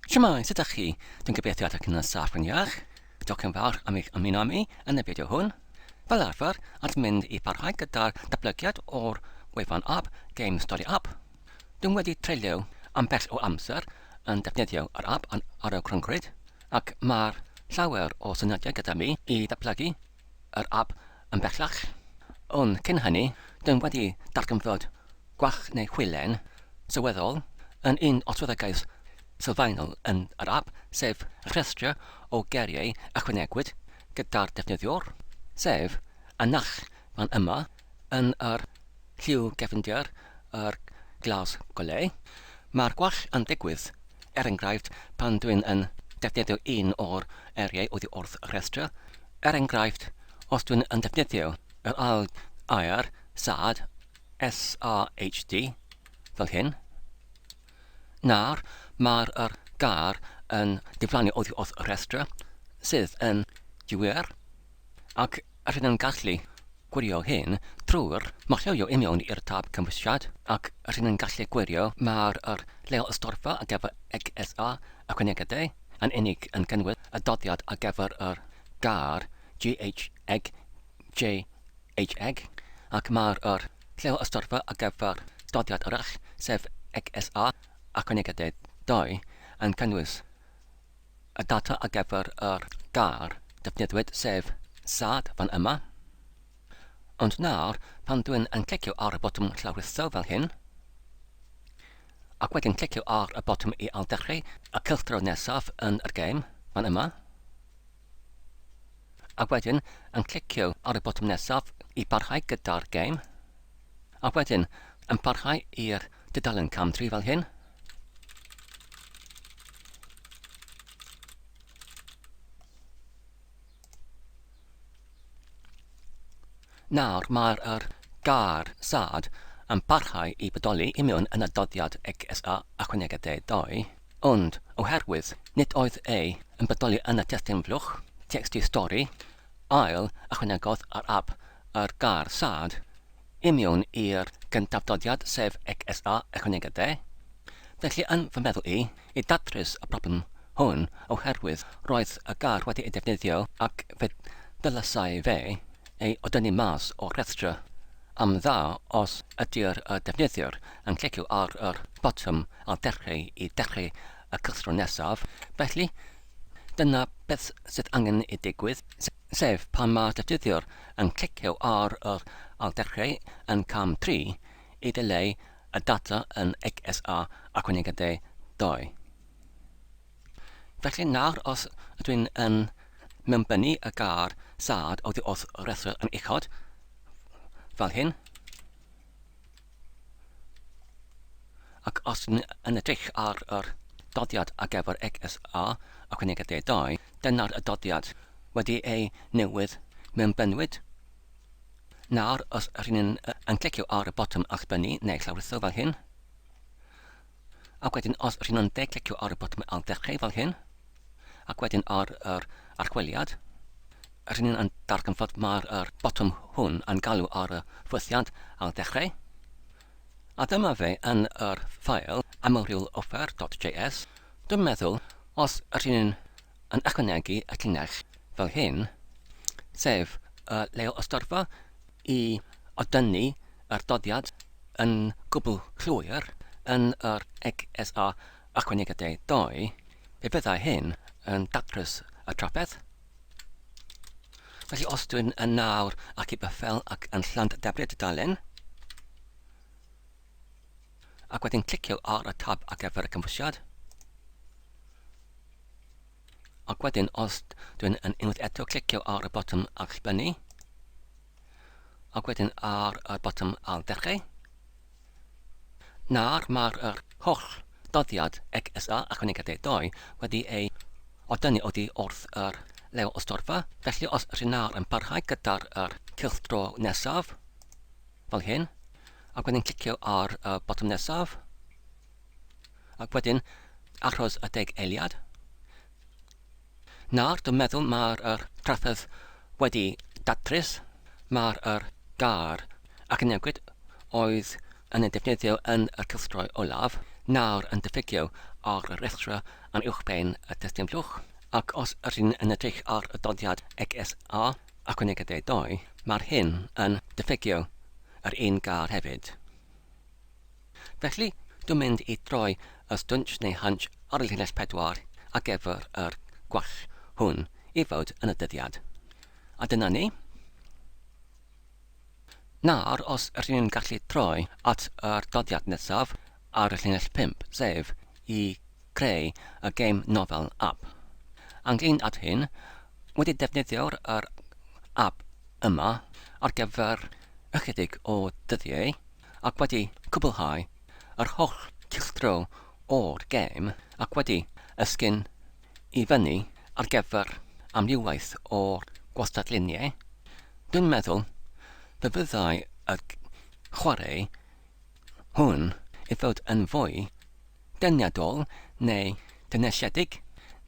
Shwmae, sut ydych chi? Dwi'n gobeithio ydych chi'n saff yn iach. Diolch yn fawr am eich ymuno â mi yn y fideo hwn. Fel arfer, at mynd i parhau gyda'r datblygiad o'r wefan app Game Story App. Dwi'n wedi treulio ambell o amser yn defnyddio yr app ar y rhyngrwyd, ac mae'r llawer o syniadau gyda mi i ddatblygu yr app yn bellach. Ond cyn hynny, dwi'n wedi darganfod gwalch neu chwilen sylweddol yn un o swyddogaeth sylfaenol yn yr ap, sef rhestr o geiriau ychwanegwyd gyda'r defnyddiwr, sef y naill fan yma yn yr lliw gefndir yr glas goleu. Mae'r gwall yn digwydd, er enghraifft, pan dwi'n yn defnyddio un o'r eiriau oddi wrth y rhestr, er enghraifft, os dwi'n yn defnyddio yr ail air sad, SAHD, fel hyn. Nawr, mae'r yr gair yn diflannu oddi wrth y rhestr, sydd yn gywir, ac rydyn yn gallu gwirio hyn trwy'r marciau i mewn i'r tab cymhwysiad, ac rydyn yn gallu gwirio mae'r yr lleol ystorfa ar gyfer XSA ychwanegedig yn unig yn cynnwys y doddiad ar gyfer yr gair GHXJ HEG, ac mae'r yr lleol ystorfa ar gyfer doddiad arall, sef XSA ychwanegedig 2, yn cynnwys y data ar gyfer yr gair defnyddiwyd, sef sad fan yma. Ond nawr, pan dwi'n yn clicio ar y botwm llawrytho fel hyn, ac wedyn clicio ar y botwm i ailddechrau y cylchdro nesaf yn yr gêm, fan yma, Ac wedyn yn clicio ar y botwm nesaf i barhau gyda'r gêm. Ac wedyn yn parhau i'r dudalen cam 3 fel hyn. Nawr mae'r yr gair sad yn parhau i bodoli i mewn yn y doddiad XSA ychwanega D2. Ond oherwydd nid oedd e yn bodoli yn y testun flwch, txt stori, ail ychwanegodd yr ap yr gair sad i mewn i'r gyntaf doddiad sef XSA ychwanega de. Felly yn fy meddwl i, i datrys y problem hwn oherwydd roedd y gair wedi ei defnyddio ac fe ddylasai fe ei odynnu mas o'r rhestr am dda os ydy'r y defnyddiwr yn clicio ar yr botwm ar ddechrau i ddechrau y cylchdro nesaf. Felly, dyna beth sydd angen ei digwydd, sef pan mae'r defnyddiwr yn clicio ar yr ailddechrau yn cam 3 i ddileu y data yn XSA ychwanegedig 2. Felly nawr os ydw i'n yn mewnbynnu y gair sad oddi wrth y rhestr yn uchod, fel hyn, ac os dwi'n yn edrych ar yr doddiad ar gyfer XSA ychwanegedd 2, dyna'r y doddiad wedi ei newydd mewnbynnwyd. Nawr os rydyn ni'n yn clicio ar y botwm allbynnu neu llawrytho fel hyn, Ac wedyn os rydyn nhw'n de-clicio ar y botwm ailddechrau fel hyn, ac wedyn ar yr archwiliad, rydyn ni'n darganfod mae'r yr botwm hwn yn galw ar y ffwythiant ailddechrau. A dyma fe yn yr ffael amrywioloffer.js. Dwi'n meddwl os rydyn ni'n yn ychwanegu y llinell fel hyn, sef y leol ystorfa i odynnu yr doddiad yn gwbl llwyr yn yr XSA ychwanegedig 2, fe fyddai hyn yn datrys y trafferth. Felly os dwi'n yn nawr ac i byffel ac yn llanddebru dudalen, ac wedyn clicio ar y tab ar gyfer y cymhwysiad, Ac wedyn os dwi'n yn unwaith eto clicio ar y botwm allbynnu, ac wedyn ar y botwm ailddechrau, nawr mae'r yr holl doddiad XSA ychwanegedig 2 wedi ei odynnu oddi wrth yr lefel o storfa, felly os rydyn nawr yn parhau gyda'r yr cylchdro nesaf, fel hyn, ac wedyn clicio ar y botwm nesaf, Ac wedyn, achos y deg eiliad. Nawr, dwi'n meddwl mae'r yr trafferth wedi datrys. Mae'r yr gair ac yn newid oedd yn ei defnyddio yn y cylchdroi olaf. nawr yn diffygio ar y rhestr yn uwchben y testun blwch, ac os ydyn yn edrych ar y doddiad XSA ychwanegedig 2, mae'r hyn yn diffygio yr un gair hefyd. Felly, dwi'n mynd i droi y stwnsh neu hunch ar y llinell 4 ar gyfer yr gwall hwn i fod yn y dyddiad. A dyna ni. Nawr, os ydyn ni'n gallu troi at yr dyddiad nesaf ar y llinell 5, sef i creu y Game Novel App. Ynglyn at hyn, wedi defnyddio'r yr app yma ar gyfer ychydig o dyddiau ac wedi cwblhau yr holl cylchdro o'r gêm ac wedi esgyn i fyny ar gyfer amrywiaeth o'r gwastadluniau, dwi'n meddwl fe fyddai y chwarae hwn i fod yn fwy deniadol neu dynesiedig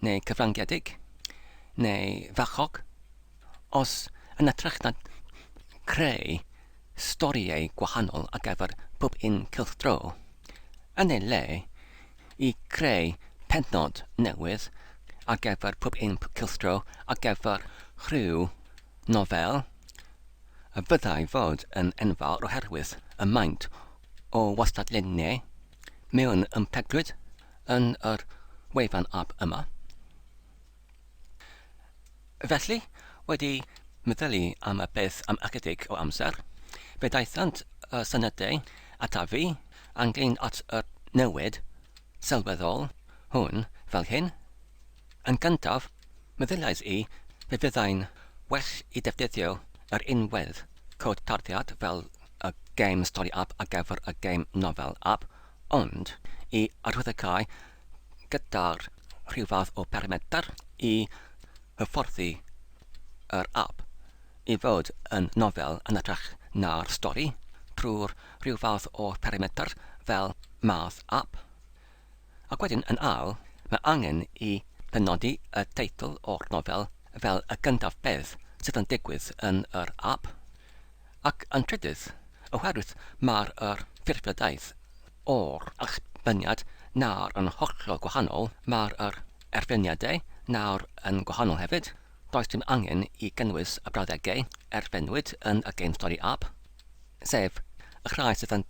neu cyfrangiedig neu fachog os yn hytrach na creu storïau gwahanol ar gyfer pob un cylchdro, yn ei le i creu pennod newydd ar gyfer pob un cylchdro ar gyfer rhyw nofel a fyddai fod yn enfawr oherwydd y maint o wastadluniau mewn ympeglwyd yn yr wefan app yma. Felly, wedi meddylu am y peth am ychydig o amser, fe ddaethant y syniadau ataf fi ynglyn at yr newid sylweddol hwn fel hyn. Yn gyntaf, meddyliais i fe fyddai'n well i ddefnyddio yr unwedd cod tarddiad fel y Game Story App ar gyfer y Game Novel App, ond i arwyddocáu gyda'r rhyw fath o perimedr i hyfforddi yr app i fod yn nofel yn hytrach na'r stori trwy'r rhyw fath o perimedr fel math app. Ac wedyn yn ail, mae angen i ddynodi y teitl o'r nofel fel y gyntaf beth sydd yn digwydd yn yr app. Ac yn trydydd, oherwydd mae'r yr ffurfiadaeth o'r allbyniad nawr yn hollol gwahanol, mae'r yr erfyniadau nawr yn gwahanol hefyd. Does dim angen i gynnwys y brawddegau erfynwyd yn y Game Story App, sef y rhai sydd yn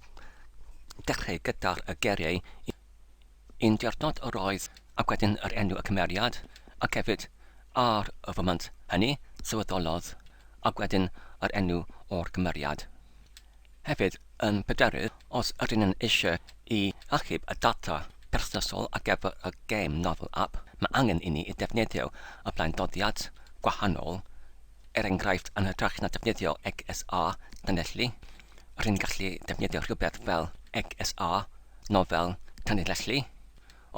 dechrau gyda'r y geiriau Un diwrnod yr oedd ac wedyn yr enw y cymeriad, ac hefyd ar y foment hynny sylweddolodd ac wedyn yr enw o'r cymeriad. Hefyd yn pryderu os ydyn yn eisiau i achub y data perthnasol ar gyfer y gêm Novel App, mae angen i ni i defnyddio y blaendoddiad gwahanol, er enghraifft yn hytrach na defnyddio XSA Llanelli, rydyn gallu defnyddio rhywbeth fel XSA nofel Llanelli.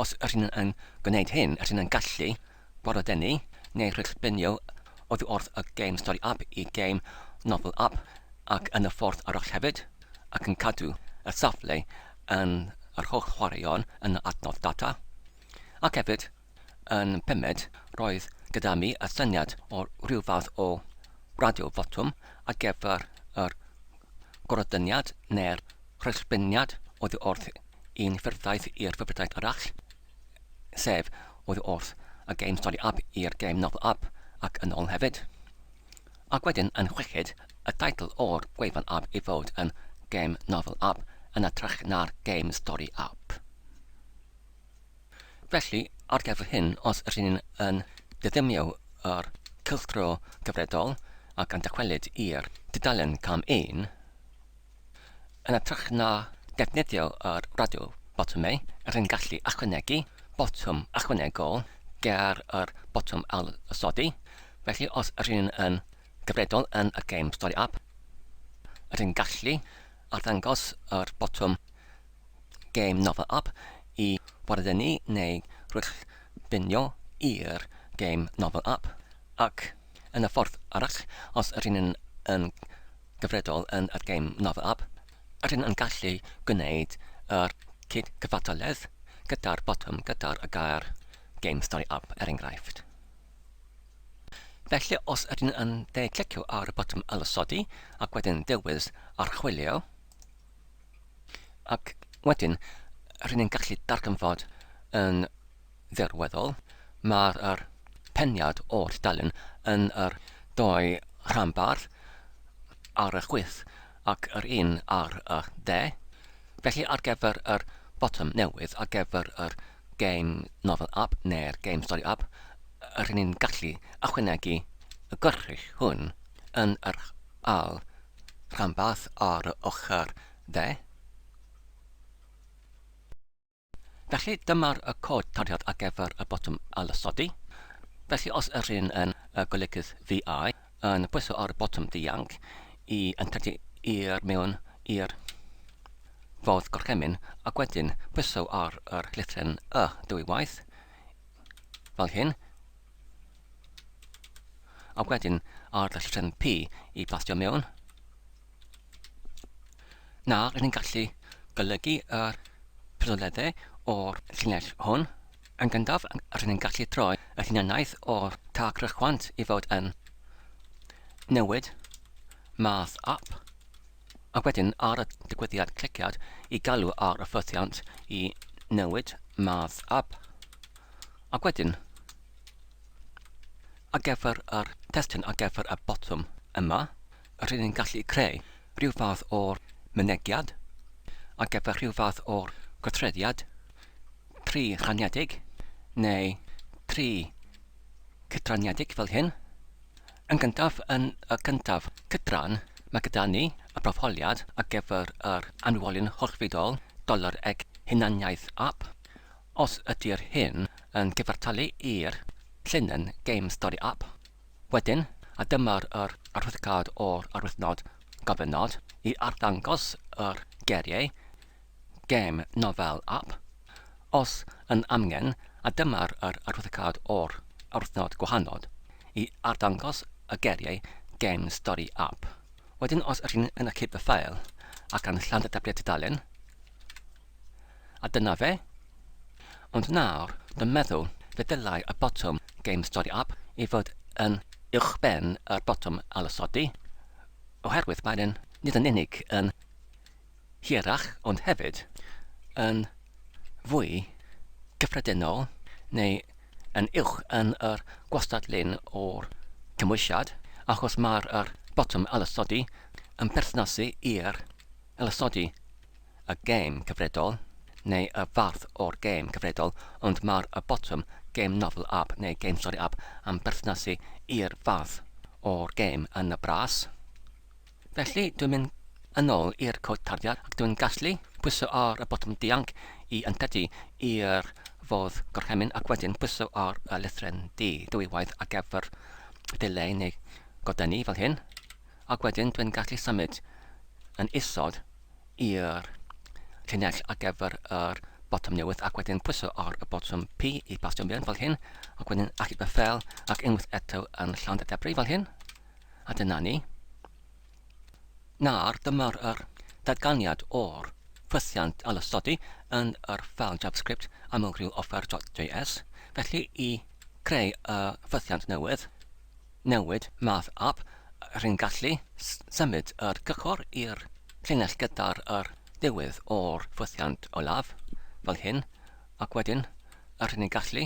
Os ydyn yn gwneud hyn, ydyn yn gallu gwarodenu neu rhychbynio oddi wrth y Game Story App i Game Novel App ac yn y ffordd arall hefyd, ac yn cadw y safle yn yr holl chwaraeon yn y adnodd data. Ac hefyd, yn pumed, roedd gyda mi y syniad o ryw fath o radio fotwm ar gyfer yr goradyniad neu'r rhesbyniad oddi wrth un ffurfdaith i'r ffurfdaith arall, sef oddi wrth y Game Story App i'r Game Novel App ac yn ôl hefyd. Ac wedyn yn chweched, y teitl o'r gwefan app i fod yn Game Novel App yn hytrach na'r Game Story App. Felly, ar gyfer hyn, os ydyn ni'n yn diddymu yr cylchdro cyfredol ac yn dychwelyd i'r tudalen cam 1, yn hytrach na defnyddio yr radio botymau, rydyn ni'n gallu ychwanegu botwm ychwanegol ger yr botwm ailosodi. Felly, os ydyn ni'n yn gyfredol yn y Game Story App, rydyn ni'n gallu arddangos yr botwm Game Novel App i waradenu neu rwyllbinio i'r Game Novel App, ac yn y ffordd arall, os ydyn ni'n yn gyfredol yn yr Game Novel App, ydyn yn gallu gwneud yr cyd-gyfataledd gyda'r botwm gyda'r y gair Game Story App er enghraifft. Felly, os ydyn yn dde clicio ar y botwm Ailosodi ac wedyn dewis Archwilio, ac wedyn Rŷn ni'n gallu darganfod yn ddelweddol, mae'r yr peniad o'r tudalen yn yr dou rhanbarth ar y chwith ac yr un ar y dde. Felly ar gyfer yr botwm newydd, ar gyfer yr Game Novel App neu'r Game Story App, rŷn ni'n gallu ychwanegu y gwrthrych hwn yn yr ail rhanbarth ar y ochr dde. Felly dyma'r y cod tarddiad ar gyfer y botwm ailosodi. Felly os ydych chi'n yn y golygydd VI yn pwyso ar y botwm dianc i yntadu i'r mewn i'r fodd gorchymyn ac wedyn pwyso ar yr llythrennyn y dwywaith fel hyn a wedyn ar y llythrennyn P i bastio mewn. Na, rydyn ni'n gallu golygu yr pridoleddau o'r llinell hwn. Yn gyntaf, rydyn ni'n gallu troi y hunaniaeth o'r tag rhychwant i fod yn newid math app, ac wedyn ar y digwyddiad cliciad i galw ar y ffythiant i newid math app, ac wedyn ar gyfer yr testun ar gyfer y botwm yma, rydyn ni'n gallu creu rhyw fath o'r mynegiad ar gyfer rhyw fath o'r gweithrediad tri rhaniedig neu tri cydraniedig fel hyn. Yn gyntaf, yn y cyntaf cydran, mae gyda ni y profholiad ar gyfer yr amrywiolyn hollfudol doler eg hunaniaeth app. Os ydy'r hyn yn gyfartalu i'r llinyn Game Story App, wedyn, a dyma'r yr arwyddocâd o'r arwyddnod gofynnod i arddangos yr geiriau Gêm Nofel App, os yn amgen, a dyma'r yr arwyddocâd o'r arwyddnod gwahanod i arddangos y geiriau Game Story App. Wedyn os ydych chi'n yn achub y ffeil ac yn llandyblu tudalen, A dyna fe. Ond nawr, dwi'n meddwl fe ddylai y botwm Game Story App i fod yn uwchben yr botwm Ailosodi, oherwydd mae'n yn nid yn unig yn hirach ond hefyd yn fwy cyffredinol neu yn uwch yn yr gwastad-lun o'r cymhwysiad, achos mae'r yr botwm Ailosodi yn perthnasu i'r Ailosodi y gêm cyfredol, neu y fath o'r gêm cyfredol, ond mae'r y botwm Game Novel App neu Game Story App am berthnasu i'r fath o'r gêm yn y bras. Felly, dwi'n mynd yn ôl i'r cod tarddiad ac dwi'n gallu pwyso ar y botwm dianc i yntedu i'r fodd gorchymyn ac wedyn pwyso ar y lythrennau D dwywaith ar gyfer dileu neu godynnu fel hyn. Ac wedyn dwi'n gallu symud yn isod i'r llinell ar gyfer yr botwm newydd ac wedyn pwyso ar y botwm P i bastio mewn fel hyn ac wedyn achub y ffeil ac unwaith eto yn llawn dadebru fel hyn a dyna ni. Nawr dyma'r yr datganiad o'r ffythiant alysodi yn yr ffeil JavaScript amlrhyw offer.js. Felly i creu y ffythiant newydd, newid math app, rwy'n gallu symud yr cychwr i'r llinell gyda'r yr diwedd o'r ffwythiant olaf, fel hyn, ac wedyn rydyn ni'n gallu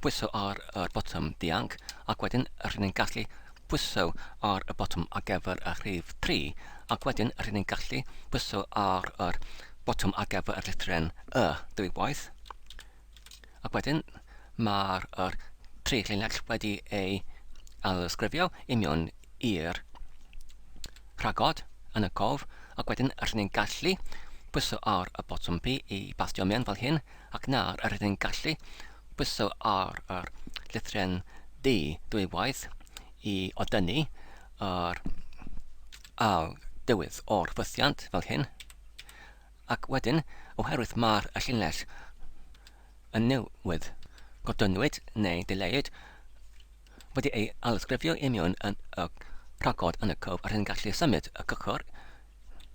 pwyso ar yr botwm dianc, ac wedyn rydyn ni'n gallu pwyso ar y botwm ar gyfer y rhif 3, ac wedyn rydyn ni'n gallu pwyso ar yr botwm ar gyfer y llythrennau Y ddwywaith. Ac wedyn mae'r yr tri llinell wedi ei ailysgrifio i mewn i'r rhagod yn y cof ac wedyn rydyn ni'n gallu pwyso ar y botwm P i bastio mewn fel hyn ac nawr rydyn ni'n gallu pwyso ar yr llythrennau D dwywaith i odynnu yr ail dywydd o'r ffythiant fel hyn. Ac wedyn, oherwydd mae'r llinell yn newydd godynnwyd neu dileuwyd wedi ei ailysgrifio i mewn yn y rhagor yn y cof a rydyn gallu symud y cychwr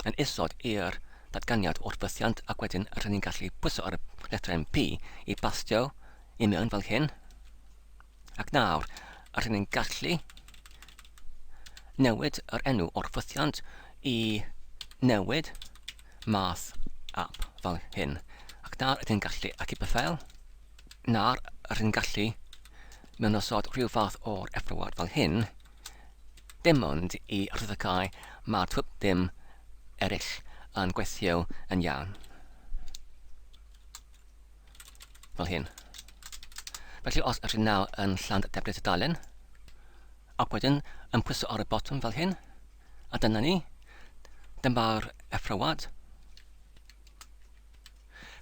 yn isod i'r datganiad o'r ffythiant ac wedyn rydyn ni'n gallu pwyso ar y llythrennau P i bastio i mewn fel hyn. Ac nawr, rydyn ni'n gallu newid yr enw o'r ffythiant i newid math app fel fel hyn. Ac nawr ydyn gallu achub y ffeil. Nawr rydyn gallu mewnosod rhyw fath o'r effrywad fel hyn. Dim ond i rhyddhau mae'r twp dim eraill yn gweithio yn iawn. Fel hyn. Felly os ydyn nawr yn llan debris y dalen, ac wedyn yn pwyso ar y botwm fel hyn, a dyna ni, dyma'r effrywad.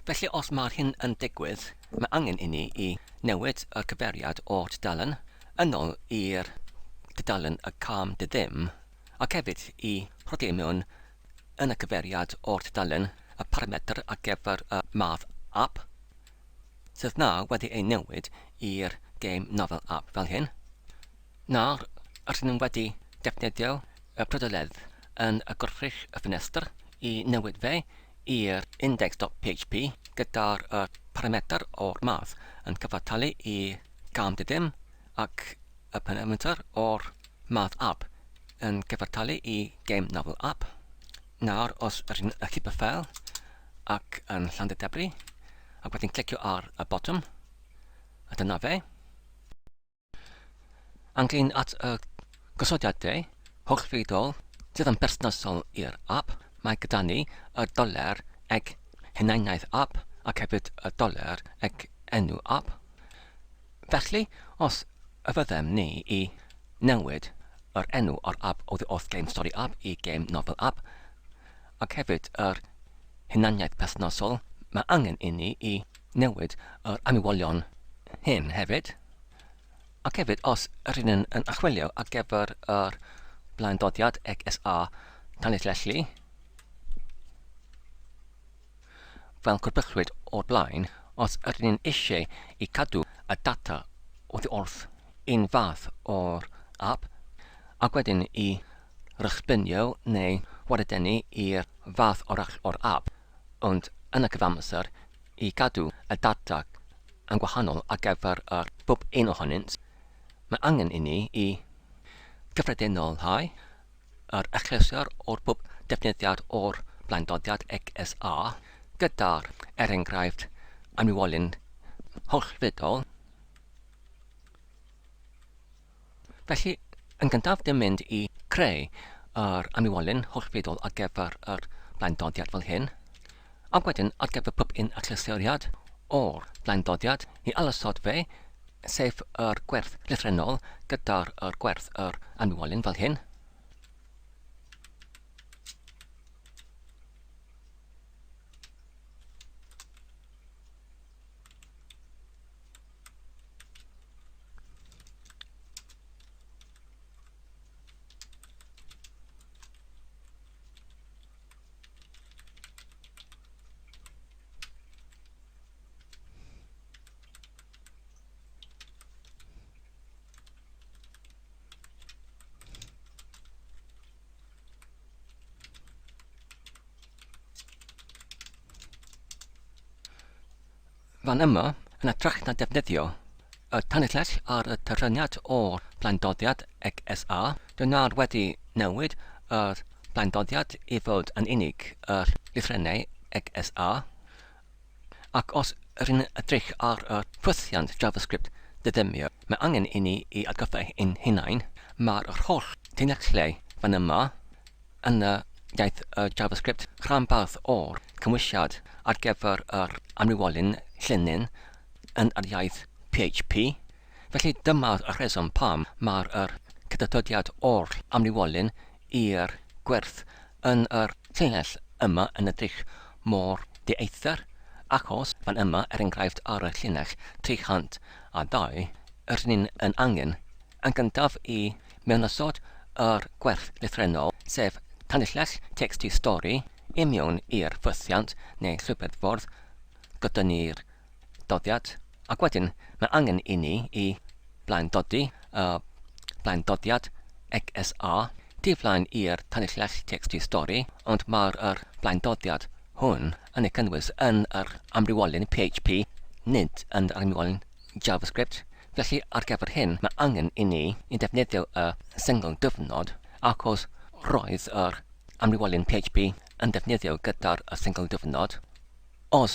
Felly os mae'r hyn yn digwydd, mae angen i ni i newid y cyfeiriad o'r tudalen yn ôl i'r tudalen y cam dy ddim, ac hefyd i rhoddi i mewn yn y cyfeiriad o'r tudalen y paramedr ar gyfer y math app, sydd nawr wedi ei newid i'r Game Novel App fel hyn. Nawr, rydyn nhw wedi defnyddio y prydoledd yn y gwrthrych y ffenestr i newid fe i'r index.php gyda'r paramedr o'r math yn cyfartalu i gam dy ddim ac y parametr o'r math app yn cyfartalu i Game Novel App. Nawr, os rydyn yn achub y ffeil ac yn Llandydebri, ac wedyn clicio ar y botwm, a dyna fe. Ynglyn at y gosodiadau hollfeidrol sydd yn berthnasol i'r app, mae gyda ni y doler eg hunaniaeth app ac hefyd y doler eg enw app. Felly, os y fyddem ni i newid yr enw o'r app oddi wrth Game Story App i Game Novel App, ac hefyd yr hunaniaeth perthnasol, mae angen i ni i newid yr amrywiolion hyn hefyd. Ac hefyd, os yr un yn archwilio ar gyfer yr blaendodiad XSA tanlinellu, Fel crybwyllwyd o'r blaen, os ydyn ni'n eisiau i cadw y data oddi wrth un fath o'r ap ac wedyn i rychbynio neu waredenu i'r fath arall o'r ap, ond yn y cyfamser i gadw y data yn gwahanol ar gyfer yr bob un ohonynt, mae angen i ni i gyffredinolhau yr achlysur o'r pob defnyddiad o'r blaendodiad XSA gyda'r, er enghraifft, amrywiolyn hollfudol. Felly, yn gyntaf, dim mynd i creu yr amrywiolyn hollfudol ar gyfer yr blaendodiad fel hyn, ac wedyn ar gyfer pob un achlysuriad o'r blaendodiad i alysod fe, sef yr gwerth lythrennol gyda'r yr gwerth yr amrywiolyn fel hyn. Fan yma, yn hytrach na defnyddio y tanlinell ar y terfyniad o'r blaendoddiad XSA, dyna'r wedi newid yr blaendoddiad i fod yn unig yr lythrennau XSA. Ac os rŷn ni'n edrych ar y ffwythiant JavaScript diddymu, mae angen i ni i atgoffa ein hunain, mae'r holl llinellau fan yma yn y iaith y JavaScript rhanbarth o'r cymwysiad ar gyfer yr amrywiolyn llinyn yn yr iaith PHP. Felly dyma'r rheswm pam mae'r yr cydatodiad o'r amrywiolyn i'r gwerth yn yr llinell yma yn edrych mor dieithr, achos fan yma, er enghraifft ar y llinell 302, rydyn ni'n yn angen yn gyntaf i mewnosod yr gwerth lythrennol, sef tanlinell txt stori, i mewn i'r ffwythiant neu llwybr ffordd gyda ni'r doddiad, ac wedyn mae angen i ni i blaendodi y blaendodiad XSA tu flaen i'r tanlinell txt stori, ond mae'r yr blaendodiad hwn yn ei cynnwys yn yr amrywiolyn PHP, nid yn yr amrywiolyn JavaScript. Felly ar gyfer hyn mae angen i ni i defnyddio y sengl dyfnod achos roedd yr amrywiolyn PHP yn defnyddio gyda'r y sengl dyfnod. Os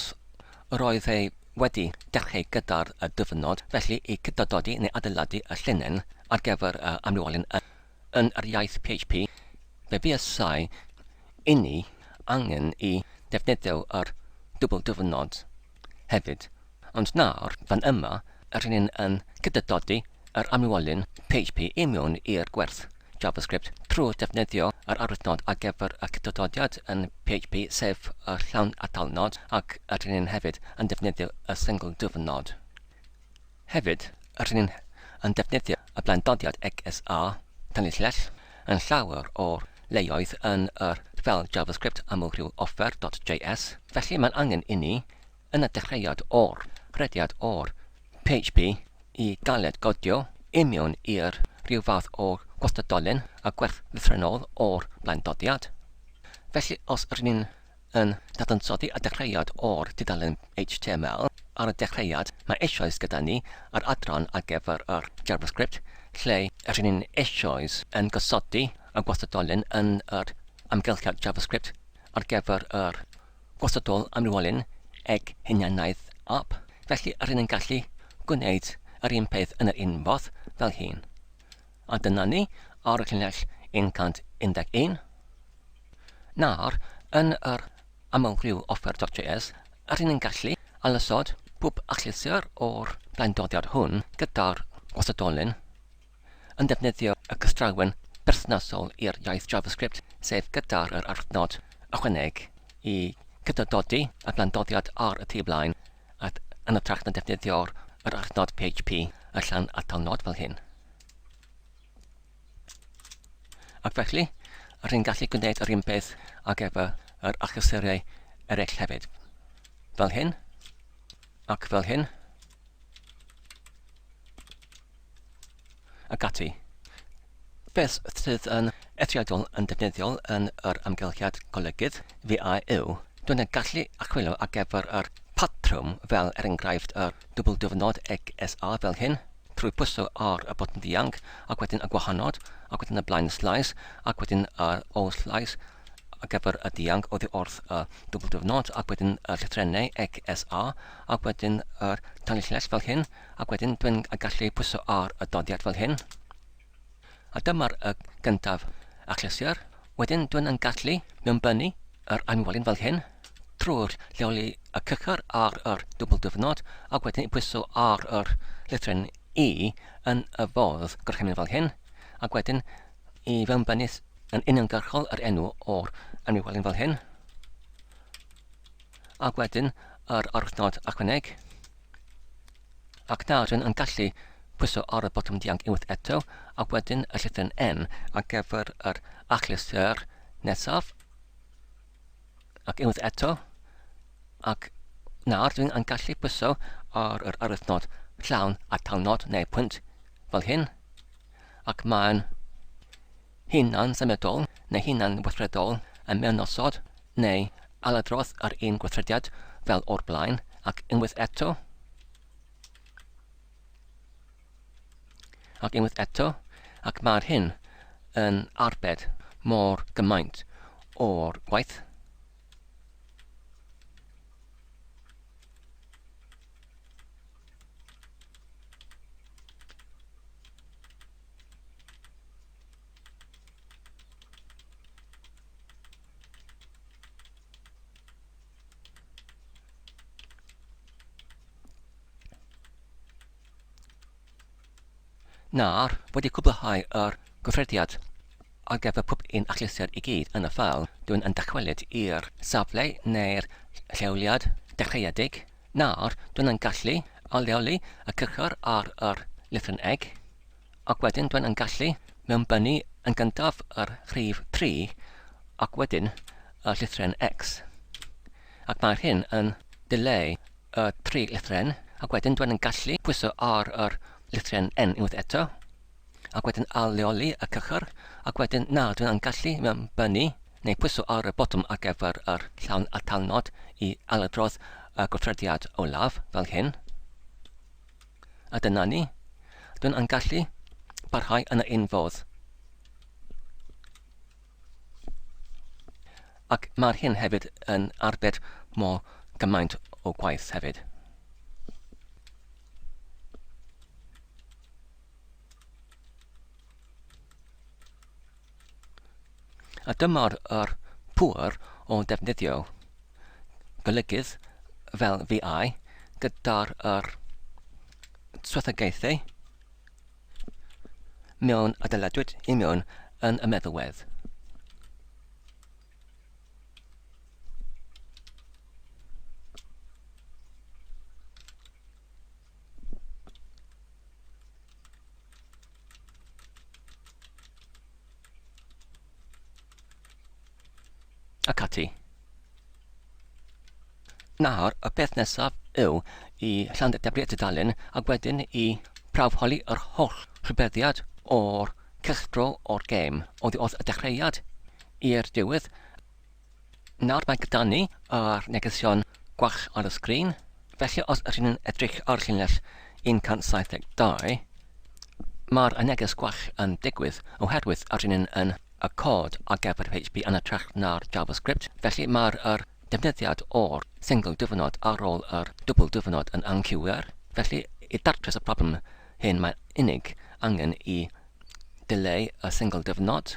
roedd e wedi dechrau gyda'r dyfynod, felly i cydadodi neu adeiladu y llinell ar gyfer y amrywiolyn yn yr iaith PHP, fe fuasai inni angen i ddefnyddio yr dwbl dyfynod hefyd. Ond nawr, fan yma, rŷn ni'n yn cydadodi yr amrywiolyn PHP i mewn i'r gwerth JavaScript trwy defnyddio yr arwyddnod ar gyfer y cydadodiad yn PHP, sef y llawn atalnod, ac rŷn ni'n hefyd yn defnyddio y sengl dyfynod. Hefyd, rŷn ni'n yn defnyddio y blaendodiad XSA, tanlinell, yn llawer o'r leoedd yn yr ffeil JavaScript amlrhyw offer dot JS, felly mae'n angen inni yn y dechreuad o'r rhediad o'r PHP i galed godio i mewn i'r rhyw fath o gwastadolyn a gwerth lythrennol o'r blaendodiad. Felly os rŷn ni'n yn dadansoddi y dechreuad o'r tudalen HTML ar y dechreuad mae eisoes gyda ni yr adran ar gyfer yr JavaScript lle rŷn ni'n eisoes yn gosodi y gwastadolyn yn yr amgylchiad JavaScript ar gyfer yr Gwastadol amrywiolyn ag hunaniaeth app, felly rŷn ni'n gallu gwneud yr un peth yn yr un fodd fel hyn. A dyna ni ar y llinell 111. Nawr, yn yr amlrhyw offer.js, rŷn ni'n gallu alysod pob achlysur o'r blaendoddiad hwn gyda'r gwastadolyn yn defnyddio y cystrawen berthnasol i'r iaith JavaScript, sef gyda'r yr arthnod ychwaneg i cydnododi y blandoddiad ar y tu blaen at yn hytrach na defnyddio'r yr arthnod PHP y llan atalnod fel hyn. Ac felly, rydyn gallu gwneud yr un peth ag efo yr achlysuriau eraill hefyd. Fel hyn, ac fel hyn. Ac ati. Beth sydd yn eithriadol yn defnyddiol yn yr amgylchiad golygydd VI yw, dwi'n yn gallu archwilio ar gyfer yr patrwm fel er enghraifft yr dwbl dyfnod XSA fel hyn, trwy pwyso ar y botwm dianc ac wedyn y gwahanod ac wedyn y blaen slaes ac wedyn yr ôl slaes ar gyfer y dianc oddi wrth y dwbl dyfnod ac wedyn y llythrennau XSA ac wedyn yr tanlinell fel hyn ac wedyn dwi'n gallu pwyso ar y doddiad fel hyn. A dyma'r y gyntaf achlysur. Wedyn dwi'n yn gallu mewnbynnu yr anwelyn fel hyn trwy'r lleoli y cychur ar yr dwbl dyfnod ac wedyn i pwyso ar yr llythrennau I yn y fodd gorchymyn fel hyn ac wedyn i fewnbynnu yn uniongyrchol yr enw o'r anwelyn fel hyn ac wedyn yr arwyddnod ychwaneg Ac nawr rydyn yn gallu pwyso ar y botwm dianc unwaith eto ac wedyn y llythyren N ar gyfer yr achlysur nesaf ac unwaith eto ac nawr dwi'n yn gallu pwyso ar yr arwyddnod llawn atalnod neu pwynt fel hyn ac mae'n hunan symudol neu hunan weithredol yn mewnosod neu ailadrodd yr un gweithrediad fel o'r blaen ac unwaith eto ac unwaith eto ac mae'r hyn yn arbed mor gymaint o'r gwaith. Nawr, wedi cwblhau yr gweithrediad ar gyfer pob un achlysur i gyd yn y ffeil, dwi'n yn dychwelyd i'r safle neu'r lleoliad dechreuedig. Nawr, dwi'n yn gallu aleoli y cychwr ar yr lythrenneg eg. Ac wedyn dwi'n yn gallu mewnbynnu yn gyntaf yr rhif 3 ac wedyn y llythrennau X. Ac mae'r hyn yn dileu y tri lythren ac wedyn dwi'n yn gallu pwyso ar yr lythren N unwaith eto ac wedyn al-leoli y cychwr ac wedyn na dwi'n yn gallu mewnbynnu neu pwyso ar y botwm ar gyfer yr llawn atalnod i ailadrodd y gweithrediad olaf fel hyn. A dyna ni. Dwi'n yn gallu parhau yn yr un fodd. Ac mae'r hyn hefyd yn arbed mor gymaint o gwaith hefyd. A dyma'r yr pŵer o defnyddio golygydd fel VI gyda'r yr swyddogaethau mewn adeiladwyd i mewn yn y meddalwedd. Ac ati. Nawr, y peth nesaf yw i llanddebri'r tudalen ac wedyn i prawfholi yr holl rhybeddiad o'r cylchdro o'r gêm, oddi wrth y dechreuad i'r diwedd. Nawr mae gyda ni yr negesion gwach ar y sgrin, felly os ydyn ni'n edrych ar llinell 172, mae'r neges gwach yn digwydd oherwydd ydyn ni'n yn y cod ar gyfer PHP yn hytrach na'r JavaScript, felly mae'r yr defnyddiad o'r single dyfynod ar ôl yr dwbl dyfynod yn anghywir. Felly i datrys y problem hyn mae unig angen i dileu y single dyfynod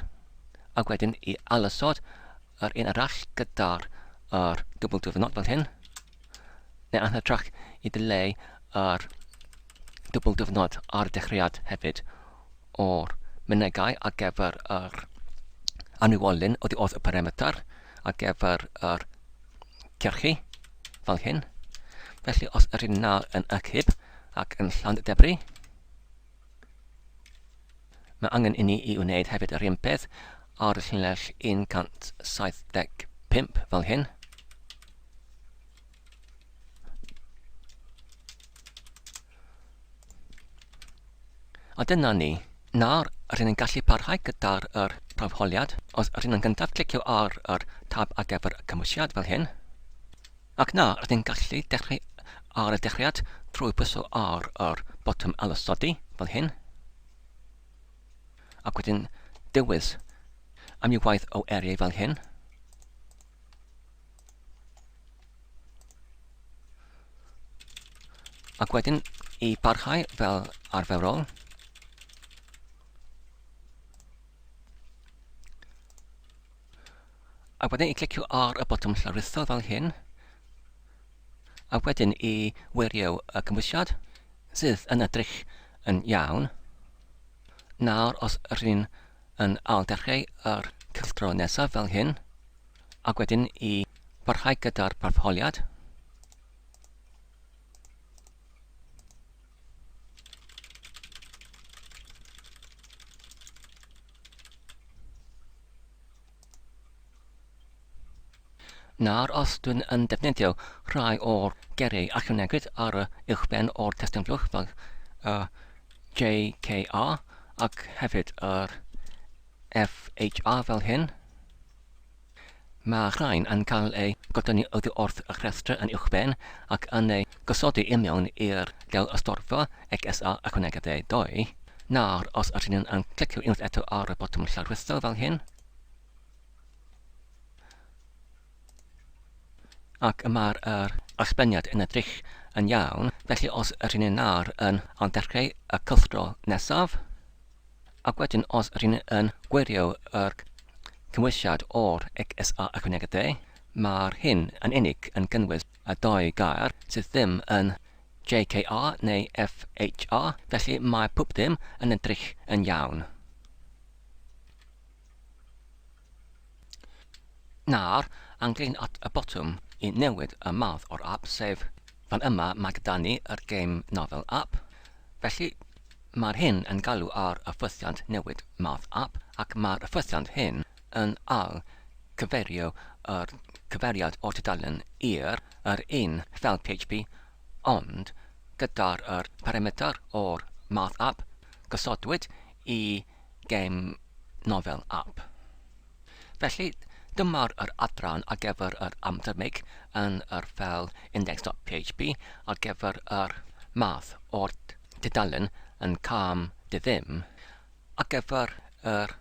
ac wedyn i ailosod yr un arall gyda'r yr dwbl dyfynod fel hyn, neu yn hytrach i ddileu yr dwbl dyfynod ar y dechreuad hefyd o'r mynegai ar gyfer yr anwywolyn oddi wrth y parameter ar gyfer yr cyrchu fel hyn. Felly os yr un nawr yn y cyb ac yn llawn debri, Mae angen inni i wneud hefyd yr un peth ar y llinell 175 fel hyn. A dyna ni. Nawr, rydyn ni'n gallu parhau gyda'r yr prawfholiad. Os rydyn ni'n gyntaf clicio ar yr tab ar gyfer y cymwysiad fel hyn. Ac nawr, rydyn ni'n gallu dechrau ar y dechreuad trwy pwyso ar yr botwm alosodi, fel hyn. Ac wedyn dewis amrywiaeth o eiriau fel hyn. Ac wedyn i barhau fel arferol. A wedyn i clicio ar y botwm llawrytho fel hyn. A wedyn i wirio y cymwysiad sydd yn edrych yn iawn. Nawr os rydyn yn ailddechrau yr cylchdro nesaf fel hyn, ac wedyn i barhau gyda'r partholiad. Nawr os dwi'n yn defnyddio rhai o'r geiriau ychwanegwyd ar y uwchben o'r testun flwch fel y JKR ac hefyd yr FHR fel hyn, mae rhain yn cael eu godynnu oddi wrth y rhestr yn uwchben ac yn eu gosodi i mewn i'r del ystorfa XSA ychwanegedd e 2. Nawr os ydyn nhw'n yn clicio unwaith eto ar y botwm llarwyddo fel hyn, Ac y mae'r yr allbyniad yn edrych yn iawn, felly os ydyn ni nawr yn ailddechrau y cylchdro nesaf, ac wedyn os ydyn ni yn gwirio yr cymwysiad o'r XSA ychwanegol D, mae'r hyn yn unig yn cynnwys y dou gair sydd ddim yn JKR neu FHR, felly mae pob dim yn edrych yn iawn. Nawr, anglyn at y botwm i newid y math o'r app, sef fan yma mae gyda ni yr Game Novel App. Felly, mae'r hyn yn galw ar y ffwythiant newid math app, ac mae'r ffwythiant hyn yn al cyfeirio yr cyfeiriad o'r tudalen i'r yr un fel PHP, ond gyda'r yr parameter o'r math app gosodwyd i Game Novel App. Felly, dyma'r yr adran ar gyfer yr amdrymig yn yr ffeil index.php ar gyfer yr math o'r tudalen yn cam diddim ar gyfer yr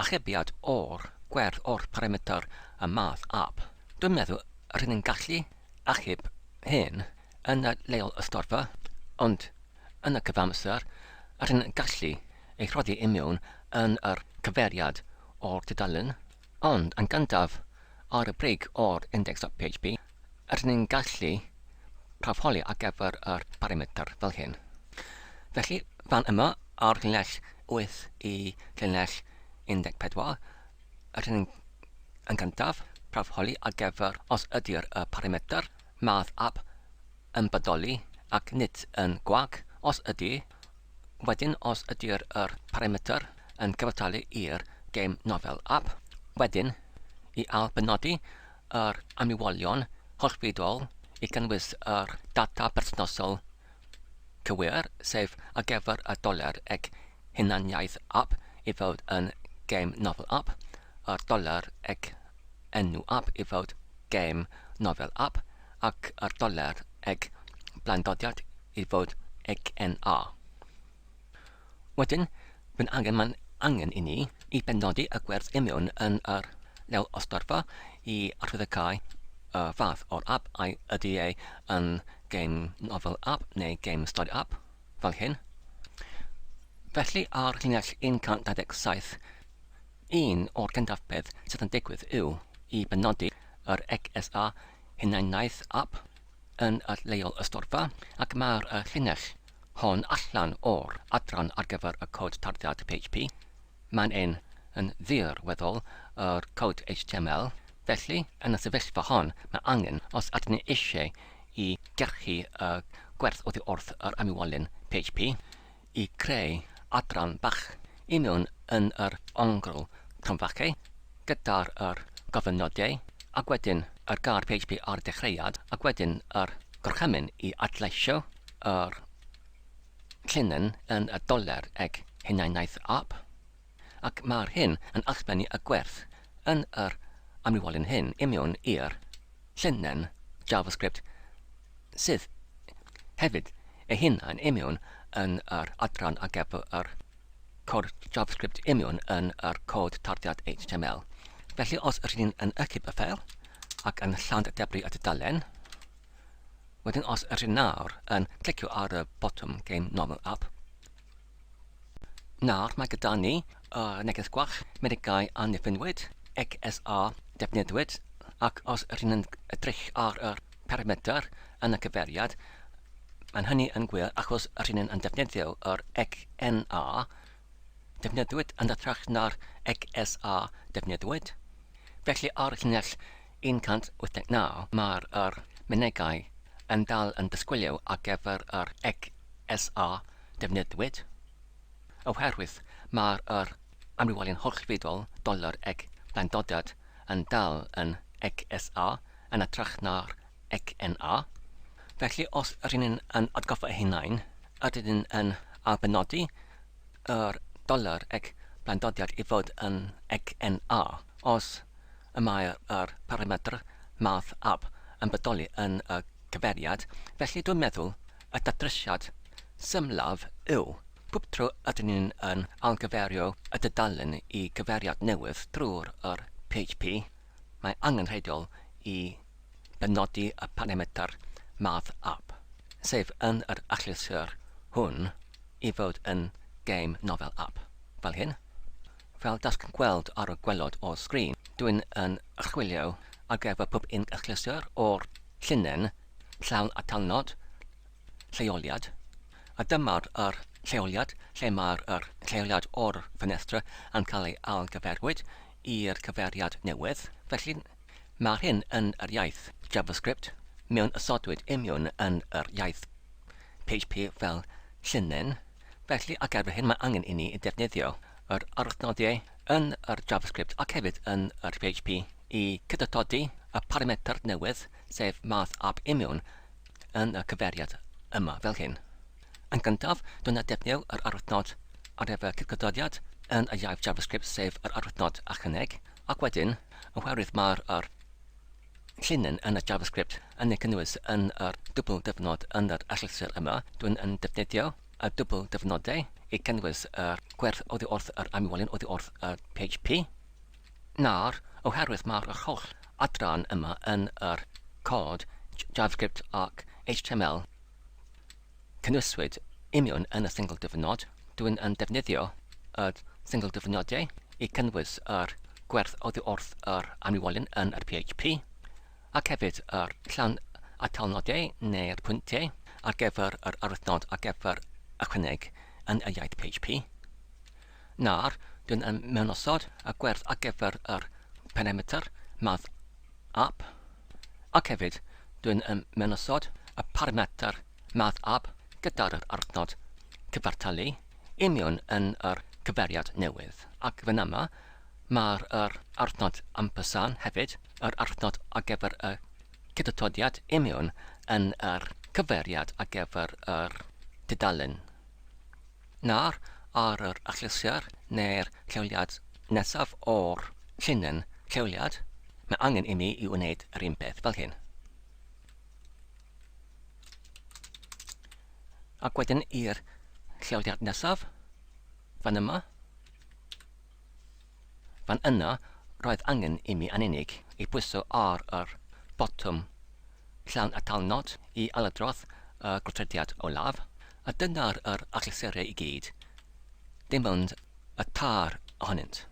achubiad o'r gwerth o'r parameter y math app. Dwi'n meddwl rydyn ni'n gallu achub hyn yn y leol ystorfa, ond yn y cyfamser, rydyn yn gallu ei rhoddi i mewn yn yr cyfeiriad o'r tudalen. Ond yn gyntaf, ar y brig o'r index.php, rydyn ni'n gallu prawfholi ar gyfer yr parametr fel hyn. Felly, fan yma, ar llinell 8 i llinell 14, rydyn ni'n yn gyntaf prawfholi ar gyfer os ydy'r y parametr math app yn bodoli ac nid yn gwag, os ydy, wedyn os ydy'r yr parametr yn cyfartalu i'r game novel app, wedyn i ailbenodi yr amrywiolion hollfudol i gynnwys yr data perthnasol cywir, sef ar gyfer y doler eg hunaniaeth app i fod yn game novel app, yr doler eg enw app i fod game novel app, ac yr doler eg blaendodiad i fod eg NA. Wedyn, mae'n angen, mae'n angen i ni i benodi y gwerth imiwn yn yr lefel ostorfa i arwyddocáu y fath o'r app ai ydy e yn game novel app neu game story app, fel hyn. Felly ar llinell 127, un o'r gyntaf peth sydd yn digwydd yw i benodi yr XSA hunaniaeth app yn y leol ystorfa ac mae'r llinell hon allan o'r adran ar gyfer y cod tarddiad PHP. Mae'n ein yn ddirweddol yr cod HTML, felly yn y sefyllfa hon mae angen, os ydyn ni eisiau i gyrchu y gwerth oddi wrth yr amywolyn PHP, i creu adran bach i mewn yn yr ongl cromfachau gyda'r yr gofynodiau ac wedyn yr gair PHP ar y dechreuad ac wedyn yr gorchymyn i adleisio yr llinyn yn y doler eg hunaniaeth app ac mae'r hyn yn allbennu y gwerth yn yr amrywolyn hyn i mewn i'r llinyn JavaScript sydd hefyd ei hunain i mewn yn yr adran ar gyfer yr cod JavaScript i mewn yn yr cod tarddiad HTML. Felly os ydyn ni'n yn ychyb y ffeil ac yn llawn debru y tudalen, wedyn os ydyn nawr yn clicio ar y botwm Game Normal App, Nawr mae gyda ni y neges gwall, mynegai a niffynwyd, XSA defnyddiwyd, ac os ydyn yn edrych ar yr parametr yn y cyfeiriad, mae'n hynny yn gwir achos ydyn yn defnyddio yr XNA defnyddiwyd yn hytrach na'r XSA defnyddiwyd. Felly ar y llinell 189 mae'r yr mynegai yn dal yn disgwylio ar gyfer yr XSA defnyddiwyd, oherwydd mae'r yr amrywiolion hollfudol doler eg blaendodiad yn dal yn XSA yn hytrach na'r XNA. Felly os ydyn ni'n yn atgoffa eu hunain, ydyn ni'n yn ailbenodi yr doler eg blaendodiad i fod yn XNA os y mae'r yr parametr math app yn bodoli yn y cyfeiriad, felly dwi'n meddwl y datrysiad symlaf yw, pob tro ydyn ni'n yn ailgyfeirio y dudalen i gyfeiriad newydd drwy'r yr PHP, mae angenrheidiol i benodi y parametr math app, sef yn yr achlysur hwn i fod yn game novel app, fel hyn. Fel dasg gweld ar y gwaelod o'r sgrin, dwi'n yn chwilio ar gyfer pob un achlysur o'r llinyn llawn atalnod lleoliad, a dyma'r yr lleoliad lle mae'r yr lleoliad o'r ffenestr yn cael ei ailgyferwyd i'r cyfeiriad newydd. Felly, mae'r hyn yn yr iaith JavaScript mewn ysodwyd imiwn yn yr iaith PHP fel llinyn. Felly, ar gyfer hyn mae angen i ni defnyddio yr arwyddnodiau yn yr JavaScript ac hefyd yn yr PHP i cydatodi y parametr newydd, sef math app imiwn, yn y cyfeiriad yma fel hyn. Yn gyntaf, dyna defnyddio yr arwyddnod ar gyfer cydgytodiad yn y iaith JavaScript, sef yr arwyddnod achneg, ac wedyn, oherwydd mae'r yr llinyn yn y JavaScript yn ei cynnwys yn yr dwbl dyfnod yn yr achlysur yma, dwi'n yn defnyddio y dwbl dyfnodau i cynnwys yr gwerth oddi wrth yr amywolyn oddi wrth y PHP. Nawr, oherwydd mae'r holl adran yma yn yr cod JavaScript ac HTML Cynhwyswyd imiwn yn y sengl dyfynod. Dwi'n yn defnyddio y sengl dyfynodau i cynnwys yr gwerth oddi wrth yr amrywiolyn yn yr PHP, ac hefyd yr llawn atalnodau neu'r pwyntiau ar gyfer yr arwyddnod ar gyfer ychwaneg yn y iaith PHP. Nawr, dwi'n yn mewnosod y gwerth ar gyfer yr parameter math app, ac hefyd dwi'n yn mewnosod y parameter math app gyda'r arwyddnod cyfartalu union yn yr cyfeiriad newydd. Ac fan yma, mae'r yr arwyddnod ampersand hefyd, yr arwyddnod ar gyfer y cydatodiad union yn yr cyfeiriad ar gyfer yr tudalen. Nawr, ar yr achlysur neu'r lleoliad nesaf o'r llinyn lleoliad, mae angen i mi i wneud yr un peth fel hyn. Ac wedyn i'r lleoliad nesaf, fan yma. Fan yna, roedd angen i mi yn unig i bwyso ar yr botwm llawn atalnod i ailadrodd y gweithrediad olaf, a dyna'r yr achlysuriau i gyd, dim ond y tar ohonynt.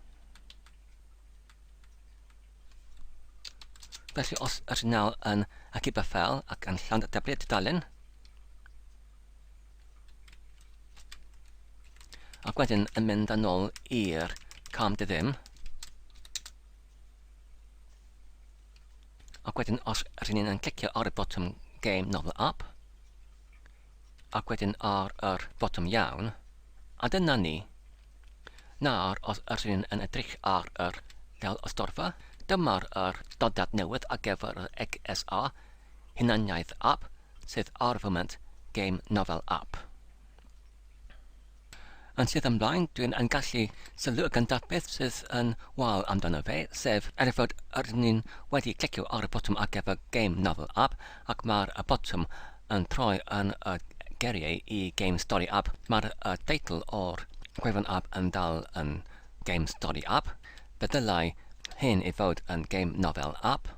Felly os ydyn nawr yn achub y ffeil ac yn llawn dyblu tudalen, ac wedyn yn mynd yn ôl i'r cam dy ddim, Ac wedyn os rydyn ni'n yn clicio ar y botwm Game Novel App, ac wedyn ar yr botwm iawn, a dyna ni. Nawr, os rydyn ni'n yn edrych ar yr lefel ystorfa, dyma'r yr dodad newydd ar gyfer yr XSA, Hunaniaeth App, sydd ar y foment Game Novel App. Yn syth ymlaen, dwi'n yn gallu sylw y gyntaf beth sydd yn wael amdano fe, sef er fod rydyn ni'n wedi clicio ar y botwm ar gyfer Game Novel App ac mae'r y botwm yn troi yn y geiriau i Game Story App, mae'r y teitl o'r gwefan app yn dal yn Game Story App. Fe ddylai hyn i fod yn Game Novel App.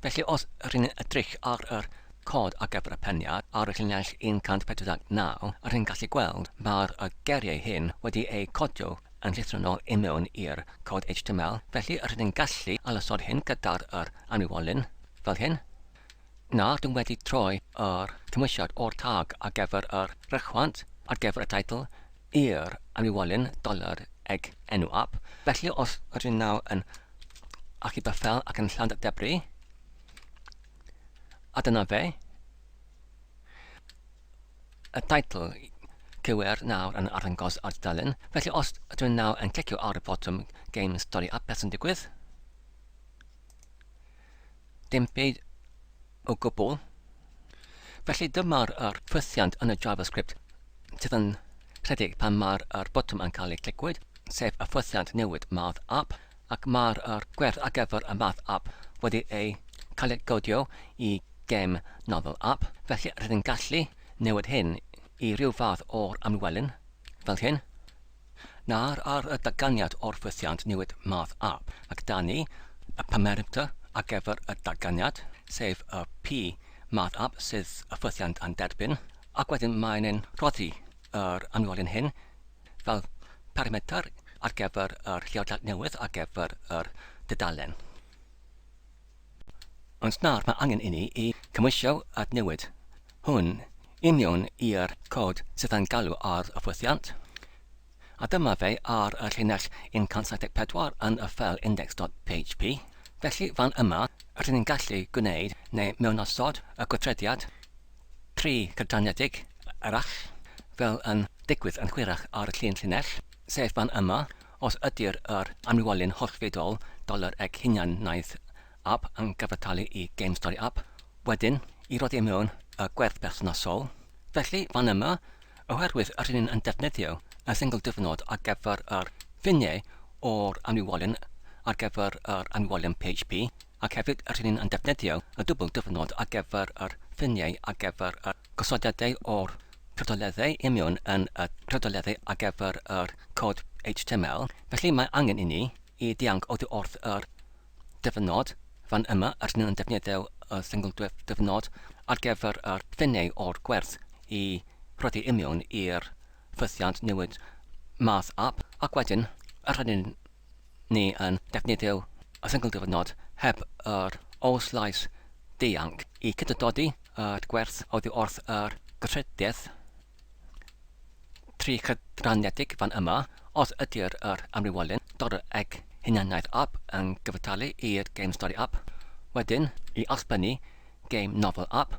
Felly os rŷn ni'n edrych ar yr cod ar gyfer y peniad ar y llinell 149, rŷn ni'n gallu gweld mae'r y geiriau hyn wedi eu codio yn llythrennol i mewn i'r cod HTML, felly rŷn ni'n gallu ailosod hyn gyda'r yr amrywiolyn fel hyn. Nawr dwi'n wedi troi yr cymwysiad o'r tag ar gyfer yr rhychwant ar gyfer y teitl i'r amrywiolyn dollar eg enw app, felly os rydyn nawr yn achub y ffel ac yn llawn debri, a dyna fe, y teitl cywir nawr yn arddangos ar dudalen, felly os ydw i'n nawr yn clicio ar y botwm Game Story App, beth sy'n digwydd? Dim byd o gwbl. Felly dyma'r yr ffwythiant yn y JavaScript sydd yn rhedeg pan mae'r yr botwm yn cael ei clicwyd, sef y ffwythiant newid math app, ac mae'r yr gwerth ar gyfer y math app wedi ei cael ei godio i gem novel app, felly rydyn gallu newid hyn i ryw fath o'r amlwelyn, fel hyn. Nawr ar y datganiad o'r ffwythiant newid math app, mae gyda ni y parameter ar gyfer y datganiad, sef y p math app sydd y ffwythiant yn derbyn, ac wedyn mae'n ein rhoddi yr amrywiolyn hyn fel parameter ar gyfer yr lleoliad newydd ar gyfer yr dudalen. Ond nawr mae angen inni i cymhwyso at newid hwn union i'r cod sydd yn galw ar y ffwythiant. A dyma fe ar y llinell 174 yn y ffeil index.php. Felly fan yma, rydyn ni'n gallu gwneud neu mewnosod y gweithrediad tri cydraniedig arall, fel yn digwydd yn hwyrach ar y llun llinell, sef fan yma, Os ydy'r yr amrywiolyn hollfeidrol dollar eg hunaniaeth app yn gyfartalu i Game Story App, wedyn i roddi i mewn y gwerth perthnasol. Felly, fan yma, oherwydd yr hyn yn defnyddio y sengl diwrnod ar gyfer yr ffiniau o'r amrywiolyn ar gyfer yr amrywiolyn PHP, ac hefyd yr hyn yn defnyddio y dwbl diwrnod ar gyfer yr ffiniau ar gyfer y gosodiadau o'r Prydoleddau union yn y prydoleddau ar gyfer yr cod HTML, felly mae angen i ni i dianc oddi wrth yr dyfynod fan yma rydyn ni'n defnyddio y sengl dyfnod ar gyfer yr ffiniau o'r gwerth i rhoddi imiwn i'r ffythiant newid math app, ac wedyn rydyn ni yn defnyddio y sengl dyfnod heb yr ôl-slaes dianc i cydododi yr gwerth oddi wrth yr gosodiad tricydrannedig fan yma, os ydy'r yr amrywiolyn dod ag hunaniaeth app yn gyfartalu i'r Game Story app, wedyn i allbynnu Game Novel app,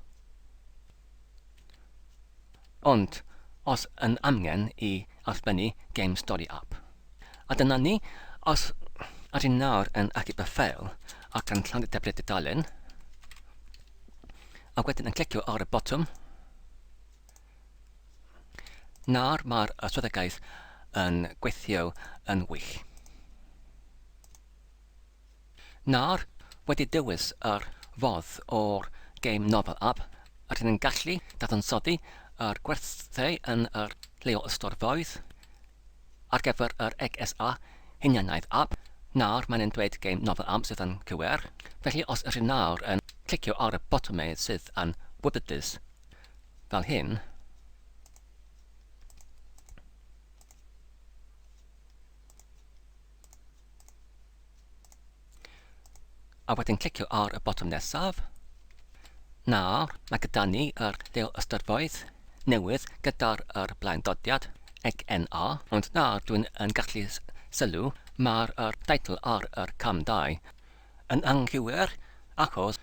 ond os yn amgen i allbynnu Game Story app. A dyna ni, os ydyn nawr yn achub y ffeil ac yn llanw'r defnydd dudalen, a wedyn yn clicio ar y botwm, Nawr mae'r swyddogaeth yn gweithio yn wych. Nawr, wedi dewis yr fodd o'r Game Novel App, rydyn yn gallu dadansoddi yr gwerthau yn yr lleol ystorfaoedd ar gyfer yr XSA Hunaniaeth App. Nawr mae'n dweud Game Novel App sydd yn cywir. Felly os ydyn nawr yn clicio ar y botymau sydd yn wybodus fel hyn, a wedyn clicio ar y botwm nesaf. Nawr, mae gyda ni yr lleol ystyrfoedd newydd gyda'r yr blaendodiad XNA, ond nawr dwi'n yn gallu sylw mae'r yr teitl ar yr cam 2 yn anghywir achos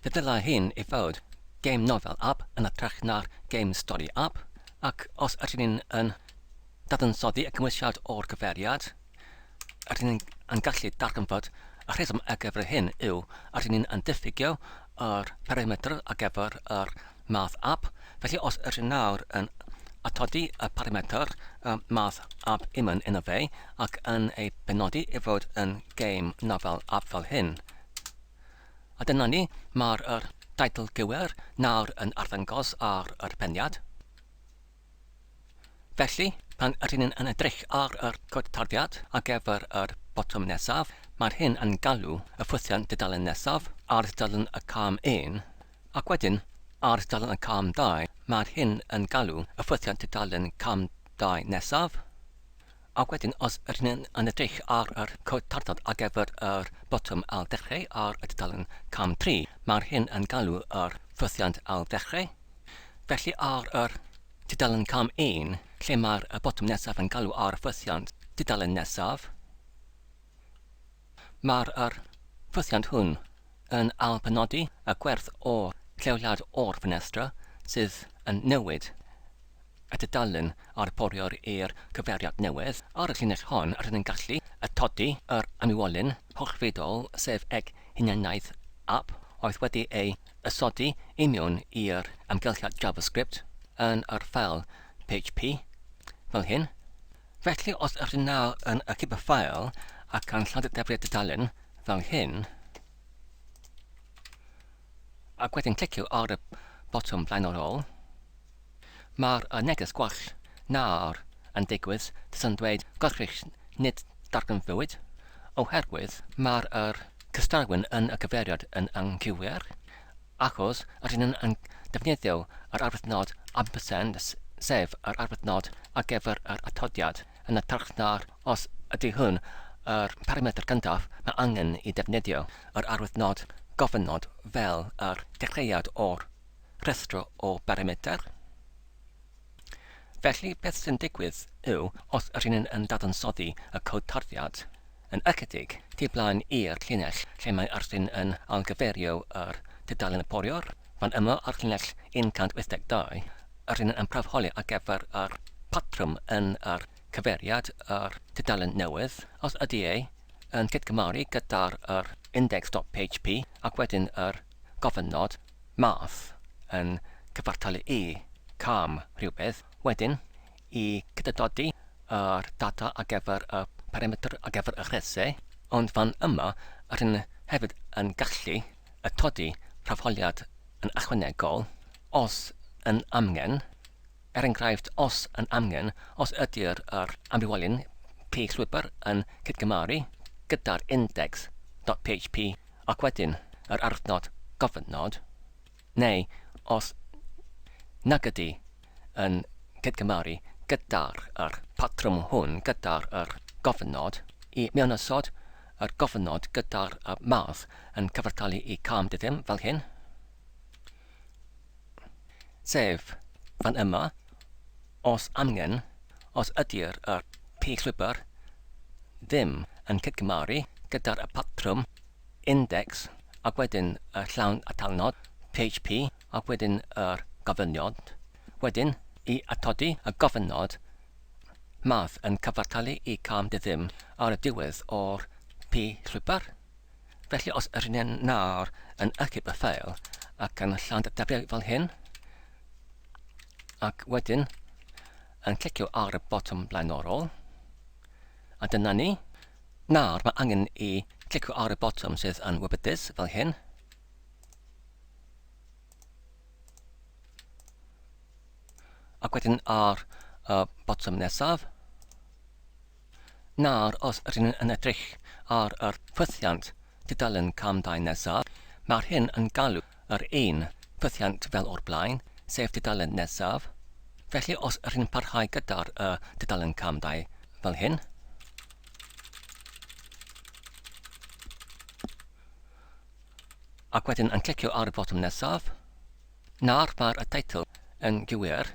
Fe ddylai hyn i fod Game Novel App yn hytrach na'r Game Story App, ac os ydyn ni'n yn dadansoddi y cymwysiad o'r cyfeiriad, ydyn ni'n yn gallu darganfod y rheswm ar gyfer hyn yw ydyn ni'n yn diffygio yr parametr ar gyfer yr math app, felly os ydyn nawr yn atodi y parametr y math app imyn yno fe ac yn ei benodi i fod yn Game Novel App fel hyn, A dyna ni, mae'r yr teitl gywir nawr yn arddangos ar yr peniad. Felly, pan ydyn ni'n yn edrych ar yr cod tarddiad ar gyfer yr botwm nesaf, mae'r hyn yn galw y ffwythiant dudalen nesaf ar dudalen y cam 1, ac wedyn ar dudalen y cam 2, mae'r hyn yn galw y ffwythiant dudalen cam 2 nesaf. Ac wedyn, os ydyn ni'n yn edrych ar yr cod tarddiad ar gyfer yr botwm ailddechrau ar y dudalen cam 3, mae'r hyn yn galw yr ffythiant ailddechrau. Felly ar yr tudalen cam 1, lle mae'r y botwm nesaf yn galw ar y ffythiant tudalen nesaf, mae'r yr ffythiant hwn yn ailbenodi y gwerth o'r lleoliad o'r ffenestr sydd yn newid y dudalen a'r poriwr i'r cyfeiriad newydd. Ar y llinell hon, rydyn yn gallu atodi yr amrywiolyn hollfidol, sef eg hunaniaeth app, oedd wedi ei ysodi i mewn i'r amgylchiad JavaScript yn yr ffeil PHP, fel hyn. Felly, os ydyn nawr yn achub y ffael ac yn lladdeddfu'r dudalen fel hyn, ac wedyn clicio ar y botwm blaenorol, mae'r neges gwall nawr yn digwydd sydd yn dweud gwrthrych nid darganfuwyd, oherwydd mae'r yr cystawen yn y cyfeiriad yn anghywir, achos rydyn yn defnyddio yr arwyddnod ampersand, sef yr arwyddnod ar gyfer yr atodiad, yn hytrach na'r os ydy hwn yr parametr cyntaf mae angen i defnyddio yr arwyddnod gofynnod fel yr dechreuad o'r rhestr o barametr. Felly, beth sy'n digwydd yw, os ydyn ni'n yn dadansoddi y cod tarddiad yn ychydig tu blaen i'r llinell lle mae Arthur yn ailgyfeirio yr tudalen y poriwr, fan yma ar llinell 182, rydyn yn prawfholi ar gyfer yr patrwm yn yr cyfeiriad yr tudalen newydd, os ydy e yn cydgymaru gyda'r yr index.php ac wedyn yr gofynnod math yn cyfartalu i cam rhywbeth, wedyn i cydadodi yr data ar gyfer y parametr ar gyfer y rhesau, ond fan yma rydyn hefyd yn gallu atodi rhafholiad yn ychwanegol os yn amgen, er enghraifft os yn amgen, os ydy'r yr amrywiolyn p llwybr yn cydgymaru gyda'r index.php ac wedyn yr arwyddnod gofynnod, neu os nag ydy yn cydgymaru gyda'r yr patrwm hwn gyda'r yr gofynnod, i mewnosod yr gofynnod gyda'r y math yn cyfartalu i cam diddim fel hyn. Sef, fan yma, os angen, os ydy'r yr P llwybr ddim yn cydgymaru gyda'r y patrwm index ac wedyn y llawn atalnod php ac wedyn yr gofynion, wedyn i atodi y gofynnod math yn cyfartalu i cam diddim ar y diwedd o'r P llwybr. Felly os yr un nawr yn achub y ffeil ac yn llawn dyblu fel hyn, ac wedyn yn clicio ar y botwm blaenorol, a dyna ni. Nawr mae angen i clicio ar y botwm sydd yn wybodus fel hyn. Ac wedyn ar y botwm nesaf. Nawr, os ydyn yn edrych ar yr ffythiant tudalen cam 2 nesaf, mae'r hyn yn galw yr un ffythiant fel o'r blaen, sef tudalen nesaf. Felly os ydyn yn parhau gyda'r y tudalen cam 2 fel hyn, ac wedyn yn clicio ar y botwm nesaf, nawr mae'r y teitl yn gywir,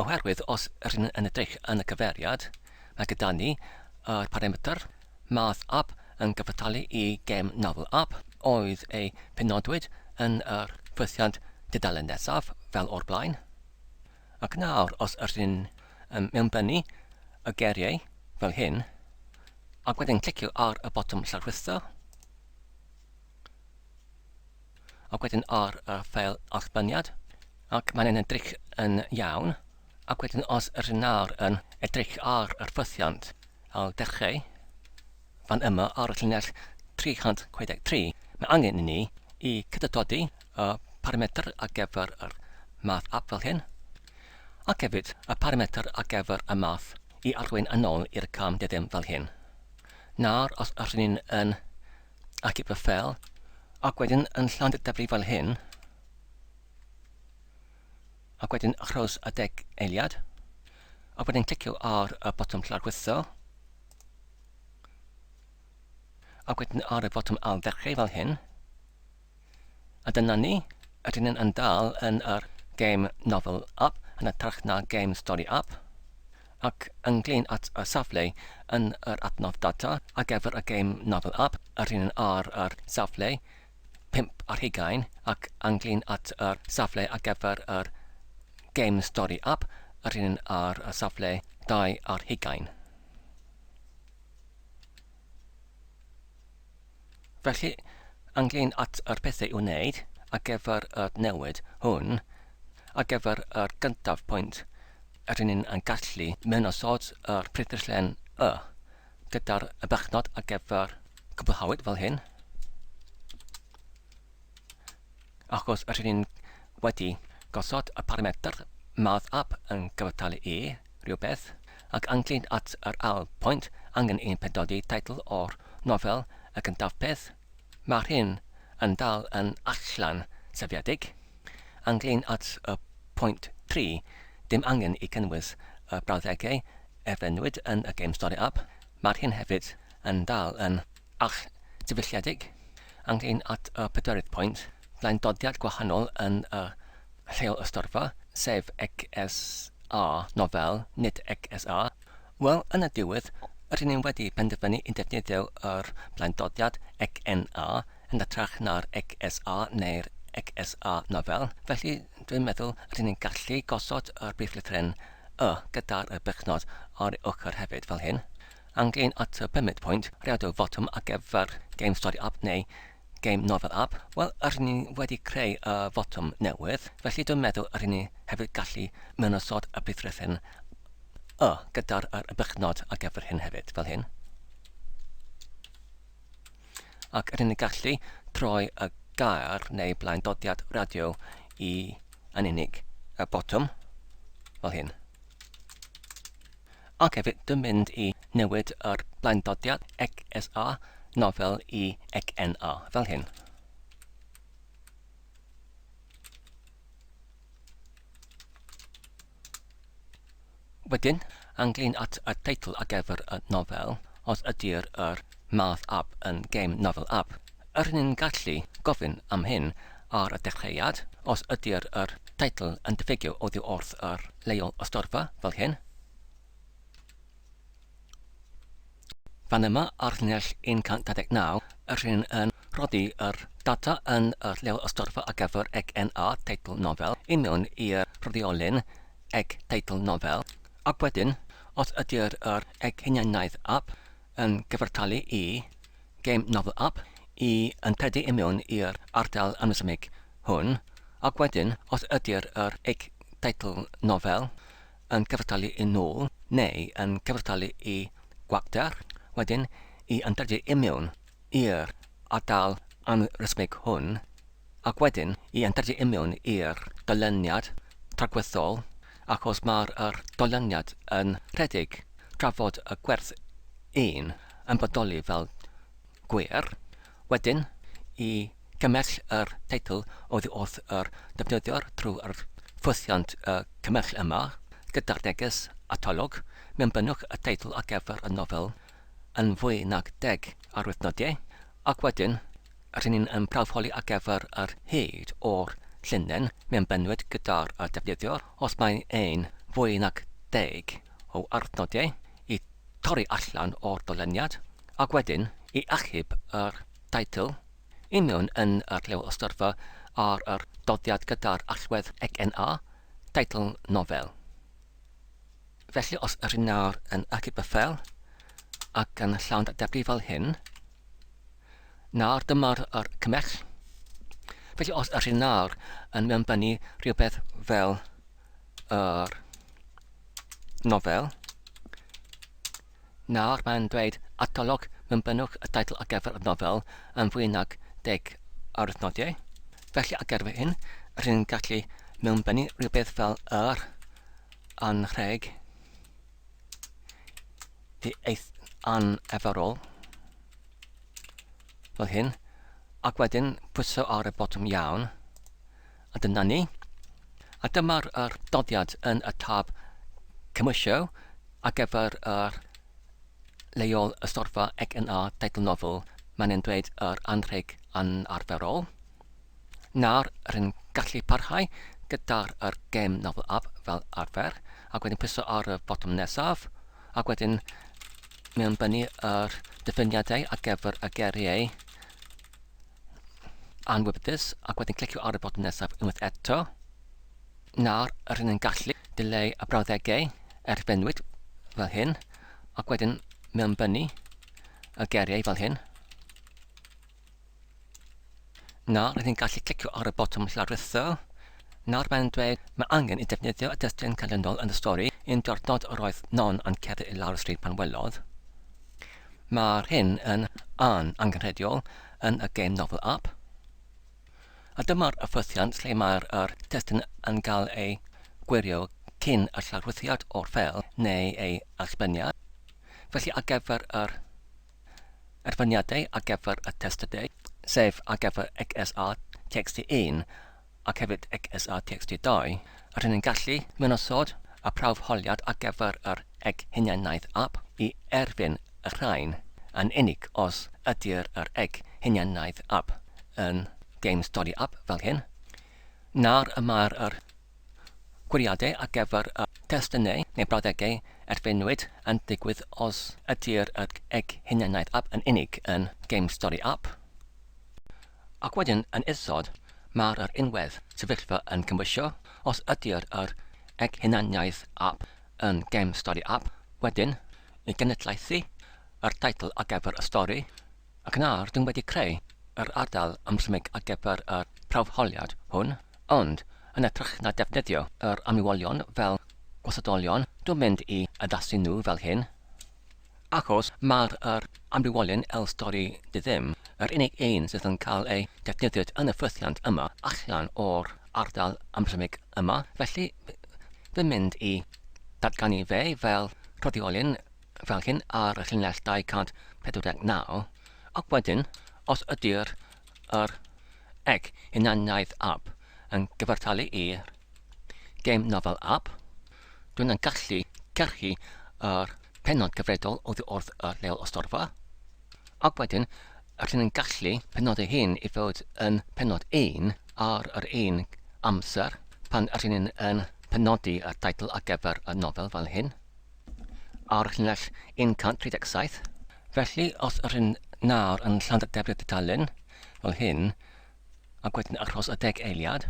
Oherwydd os rydyn yn edrych yn y cyfeiriad, mae gyda ni yr parametr math app yn gyfartalu i gem novel app oedd ei penodwyd yn yr ffwythiant tudalen nesaf fel o'r blaen. Ac nawr os rydyn yn mewnbynnu y geiriau fel hyn, ac wedyn clicio ar y botwm llarwyddo, ac wedyn ar y ffeil allbyniad, ac mae'n edrych yn iawn, ac wedyn os ydyn nawr yn edrych ar yr ffythiant al dechrau, fan yma ar y llinell 363, mae angen i ni i cydadodi y parametr ar gyfer yr math app fel hyn, ac hefyd y parametr ar gyfer y math i arwain yn ôl i'r cam diddim fel hyn. Nawr, os ydyn ni'n yn ac i ffeil, ac wedyn yn llawn dyfru fel hyn, ac wedyn achos y deg eiliad, ac wedyn clicio ar y botwm llarwyddo, ac wedyn ar y botwm ail-ddechrau fel hyn, A dyna ni, ydyn ni'n yn dal yn yr Game Novel App yn hytrach na Game Story App. Ac ynglyn at y safle yn yr adnodd data ar gyfer y Game Novel App, ydyn ni'n ar yr safle 5 ar hugain ac ynglyn at yr safle ar gyfer yr Game Story App, ydyn ni'n ar y safle 2 ar hugain. Felly, ynglyn at yr pethau i'w wneud ar gyfer y newid hwn, ar gyfer yr gyntaf pwynt, rydyn ni'n yn gallu mewnosod yr prydryslen y gyda'r y bychnod ar gyfer cwblhawyd fel hyn. Achos rydyn ni'n wedi gosod y parametr math app yn gyfartal i rhywbeth, ac ynglyn at yr ail pwynt, angen i ni penododi teitl o'r nofel y gyntaf peth, mae'r hyn yn dal yn allan safiedig. Ynglyn at y pwynt 3, dim angen i cynnwys y brawddegau erfynwyd yn y Game Story App, mae'r hyn hefyd yn dal yn Arch-sefydliedig ynglŷn at y pedwerydd pwynt, blaendodiad gwahanol yn y lleol ystorfa, sef XSA nofel, nid XSA. Wel, yn y diwedd, rydyn ni wedi penderfynu i defnyddio yr blaendodiad XNA yn hytrach na'r XSA neu'r XSA nofel, felly dwi'n meddwl rydyn ni'n gallu gosod yr brif lythyren Y gyda'r y bychnod ar ei ochr hefyd, fel hyn. Angen at y pumed pwynt, rheadr fotwm ar gyfer Game Story App neu Game Novel App. Wel, rŷn ni wedi creu y fotwm newydd, felly dwi'n meddwl rŷn ni hefyd gallu mewnosod y brithrythen y gyda'r yr bychnod ar gyfer hyn hefyd, fel hyn. Ac rŷn ni gallu troi y gair neu blaendodiad radio i yn unig y botwm, fel hyn. Ac hefyd dwi'n mynd i newid yr blaendodiad XSA nofel i XNA, fel hyn. Wedyn, ynglyn at y teitl ar gyfer y nofel, os ydy'r yr math app yn Game Novel App, yr ni'n gallu gofyn am hyn ar y dechreuad, os ydy'r yr teitl yn diffygio oddi wrth yr leol ystorfa, fel hyn. Fan yma ar llinell 129, yr hyn yn rhoddi yr data yn yr leol ystorfa ar gyfer XNA teitl nofel i mewn i'r rhoddiolyn eg teitl nofel, ac wedyn, os ydy'r yr eg hunaniaeth app yn gyfartalu i Game Novel App i yn credu i mewn i'r ardal amrhesymig hwn, ac wedyn, os ydy'r yr eg teitl nofel yn cyfartalu i nôl neu yn cyfartalu i gwacter, wedyn i ymdrechu i mewn i'r ardal anrhesymig hwn, ac wedyn i ymdrechu i mewn i'r dolyniad tragwyddol, achos mae'r yr dolyniad yn rhedeg tra fod y gwerth un yn bodoli fel gwir, wedyn i gymell yr teitl oddi wrth yr defnyddiwr trwy'r ffwythiant y cymell yma, gyda'r neges atolwg, mewnbynnwch y teitl ar gyfer y nofel yn fwy nag deg arwyddnodiau, ac wedyn rŷn ni'n yn prawfholi ar gyfer yr hyd o'r llinell mewnbynnwyd gyda'r defnyddiwr, os mae e'n fwy nag deg o arwyddnodiau, i torri allan o'r dolyniad, ac wedyn i achub yr teitl i mewn yn yr llew ystyrfa ar yr doddiad gyda'r allwedd XNA, teitl nofel. Felly os yr un nawr yn achub y ffeil ac yn llawn datblygu fel hyn, nawr dyma'r yr cymell. Felly os yr un nawr yn mewnbynnu rhywbeth fel yr nofel, Nawr mae'n dweud atolwg mewnbynnwch y teitl ar gyfer y nofel yn fwy nag deg arwyddnodiau. Felly ar gyfer hyn, rydyn ni'n gallu mewnbynnu rhywbeth fel yr anrheg di eith aneferol fel hyn, ac wedyn pwyso ar y botwm iawn, a dyna ni. A dyma'r yr doddiad yn y tab cymwysio ar gyfer yr leol ystorfa XNA teitl nofel, mae'n e'n dweud yr anrheg anarferol. Nawr, rydyn gallu parhau gyda'r yr gem nofel app fel arfer, ac wedyn pwyso ar y botwm nesaf, ac wedyn mewnbynnu yr diffiniadau ar gyfer y geiriau anwybodus ac wedyn clicio ar y botwm nesaf unwaith eto. Nawr, rydyn ni'n gallu dileu y brawddegau erfynwyd fel hyn ac wedyn mewnbynnu y geiriau fel hyn. Nawr, rydyn ni'n gallu clicio ar y botwm lawrlwytho. Nawr mae'n dweud mae angen i defnyddio y testun canlynol yn y stori un diwrnod yr oedd Non yn cerdded i lawr y stryd pan welodd. Mae'r hyn yn an angenrheidiol yn y Game Novel App. A dyma'r ffwythiant lle mae'r yr testun yn cael ei gwirio cyn y llarwyddiad o'r ffeil neu ei allbyniad. Felly ar gyfer yr erfyniadau ar gyfer y testunau, sef ar gyfer XSR TXT1 ac hefyd XSR TXT2, rydyn ni'n gallu mewnosod y prawf holiad ar gyfer yr Egg Hunaniaeth App i erfyn y rhain yn unig os ydy'r yr Egg Hunaniaeth App yn Game Story App fel hyn. Nawr y mae'r yr gwiriadau ar gyfer y testunau neu brawddegau erfynwyd yn digwydd os ydy'r yr Egg Hunaniaeth App yn unig yn Game Story App. Ac wedyn yn isod, mae'r yr unwedd sefyllfa yn cymhwysio, os ydy'r yr Egg Hunaniaeth App yn Gem Stori App, wedyn i genedlaethu yr teitl ar gyfer y stori, ac nawr dwi'n wedi creu yr ardal ymsymig ar gyfer yr prawfholiad hwn, ond yn hytrach na defnyddio yr amrywiolion fel gwasadolion, dwi'n mynd i addasu nhw fel hyn. Achos mae'r yr amrywiolyn el stori diddim, yr unig un sydd yn cael ei defnyddio yn y ffwythiant yma allan o'r ardal amrhymig yma, felly fi'n mynd i datganu fe fel rhoddiolyn fel hyn ar y llinell 249, ac wedyn, os ydy'r yr eg hunaniaeth app yn gyfartalu i'r Game Novel App, dwi'n yn gallu cyrchu yr pennod cyfredol oddi wrth y lleol o storfa, ac wedyn rydyn ni'n gallu penodi hyn i fod yn pennod 1 ar yr un amser pan rydyn ni'n yn penodi y teitl ar gyfer y nofel fel hyn, ar llinell 137. Felly, os rydyn nawr yn llanddebri'r dudalen fel hyn, ac wedyn aros y deg eiliad,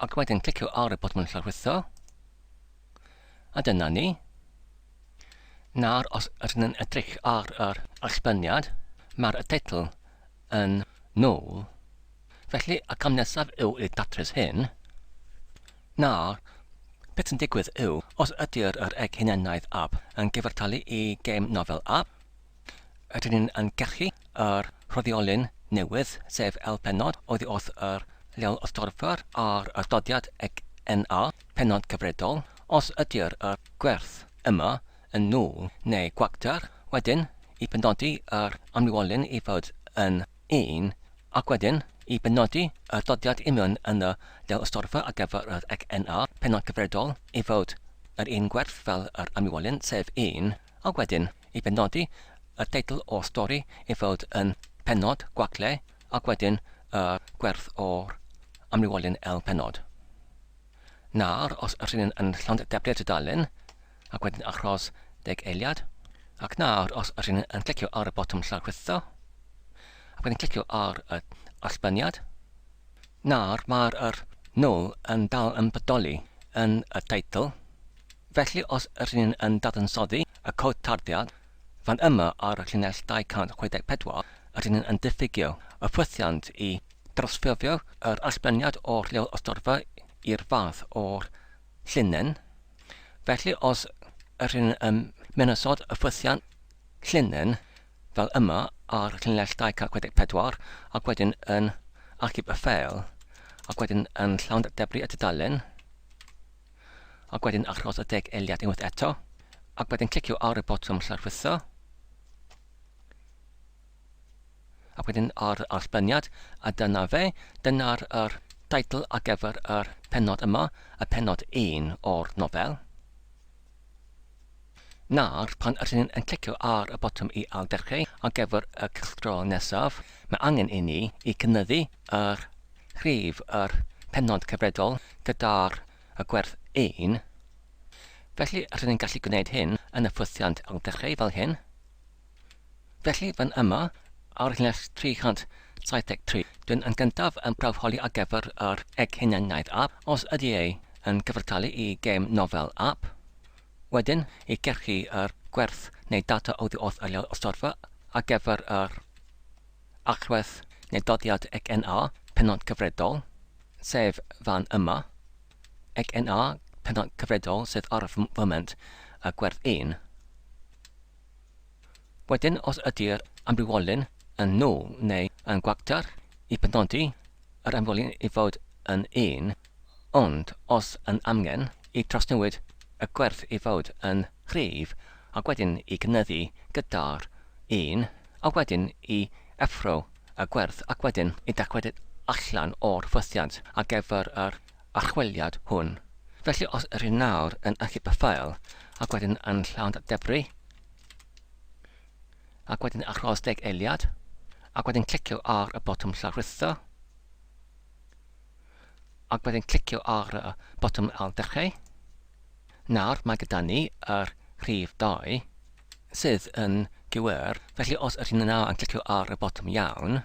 ac wedyn clicio ar y botwm yn llarwytho, a dyna ni. Nawr, os ydyn yn edrych ar yr allbyniad, mae'r teitl yn nôl. Felly, y cam nesaf yw i datrys hyn. Nawr, beth sy'n digwydd yw, os ydy'r yr egg hunanaidd app yn gyfartalu i gêm nofel app, Rydyn ni'n yn gallu yr rhoddiolyn newydd, sef el pennod, oddi wrth yr leol ystorfer ar y doddiad ec NA, pennod cyfredol. Os ydy'r yr gwerth yma yn nwl neu gwacter, wedyn i benodi yr amrywiolyn i fod yn un, ac wedyn i benodi y doddiad union yn y leol ystorfa ar gyfer yr ec NA, pennod cyfredol, i fod yr un gwerth fel yr amrywiolyn, sef un, Ac wedyn, i benodi y teitl o'r stori i fod yn pennod gwagle ac wedyn y gwerth o'r amrywiolyn el pennod. Nawr, os ydyn ni'n yn llond deblu'r tudalen, ac wedyn achos deg eiliad, ac nawr os ydyn ni'n yn clicio ar y botwm llarchwitho, ac wedyn clicio ar y allbyniad, nawr mae'r yr nôl yn dal yn bodoli yn y teitl. Felly os ydyn ni'n yn dadansoddi y cod tarddiad, fan yma ar y llinell 264, ydyn ni'n yn diffygio y ffwythiant i drosffurfio yr allbyniad o'r lleol ystorfa i'r fath o'r llinyn. Felly os ydyn ni'n yn mynychod y ffwythiant llinyn fel yma ar llinell 264 ac wedyn yn achub y ffeil ac wedyn yn llawn debru y tudalen, ac wedyn achos y deg eiliad unwaith eto, ac wedyn clicio ar y botwm llarwytho, ac wedyn ar yr allbyniad, a dyna fe, dyna'r yr teitl ar gyfer yr pennod yma, y pennod 1 o'r nofel. Nawr, pan ydyn ni'n yn clicio ar y botwm i ailddechrau ar gyfer y cylchdro nesaf, mae angen i ni i cynyddu yr rhif yr pennod cyfredol gyda'r y gwerth 1. Felly, rydyn ni'n gallu gwneud hyn yn y ffwythiant ailddechrau fel hyn. Felly, fan yma, ar llinell 373, dwi'n yn gyntaf yn prawfholi ar gyfer yr egg hunaniaeth app, os ydy ei yn cyfartalu i gêm nofel app. Wedyn, i gyrchu yr gwerth neu data oddi wrth y ystorfa ar gyfer yr allwedd neu doddiad XNA pennod cyfredol, sef fan yma, XNA pennod cyfredol sydd ar y foment y gwerth 1. Wedyn, os ydy'r amrywiolyn yn nwl neu yn gwacter, i benodi yr amrywiolyn i fod yn un, ond os yn amgen, i trawsnewid y gwerth i fod yn rhif, ac wedyn i gynyddu gyda'r un, ac wedyn i effro y gwerth ac wedyn i dychwelyd allan o'r ffwythiant ar gyfer yr archwiliad hwn. Felly os yr un nawr yn achub y ffael ac wedyn yn llawn debri, ac wedyn achos deg eiliad, ac wedyn clicio ar y botwm llarwytho, ac wedyn clicio ar y botwm ailddechrau. Nawr mae gyda ni yr rhif 2 sydd yn gywir, felly os ydyn ni nawr yn clicio ar y botwm iawn,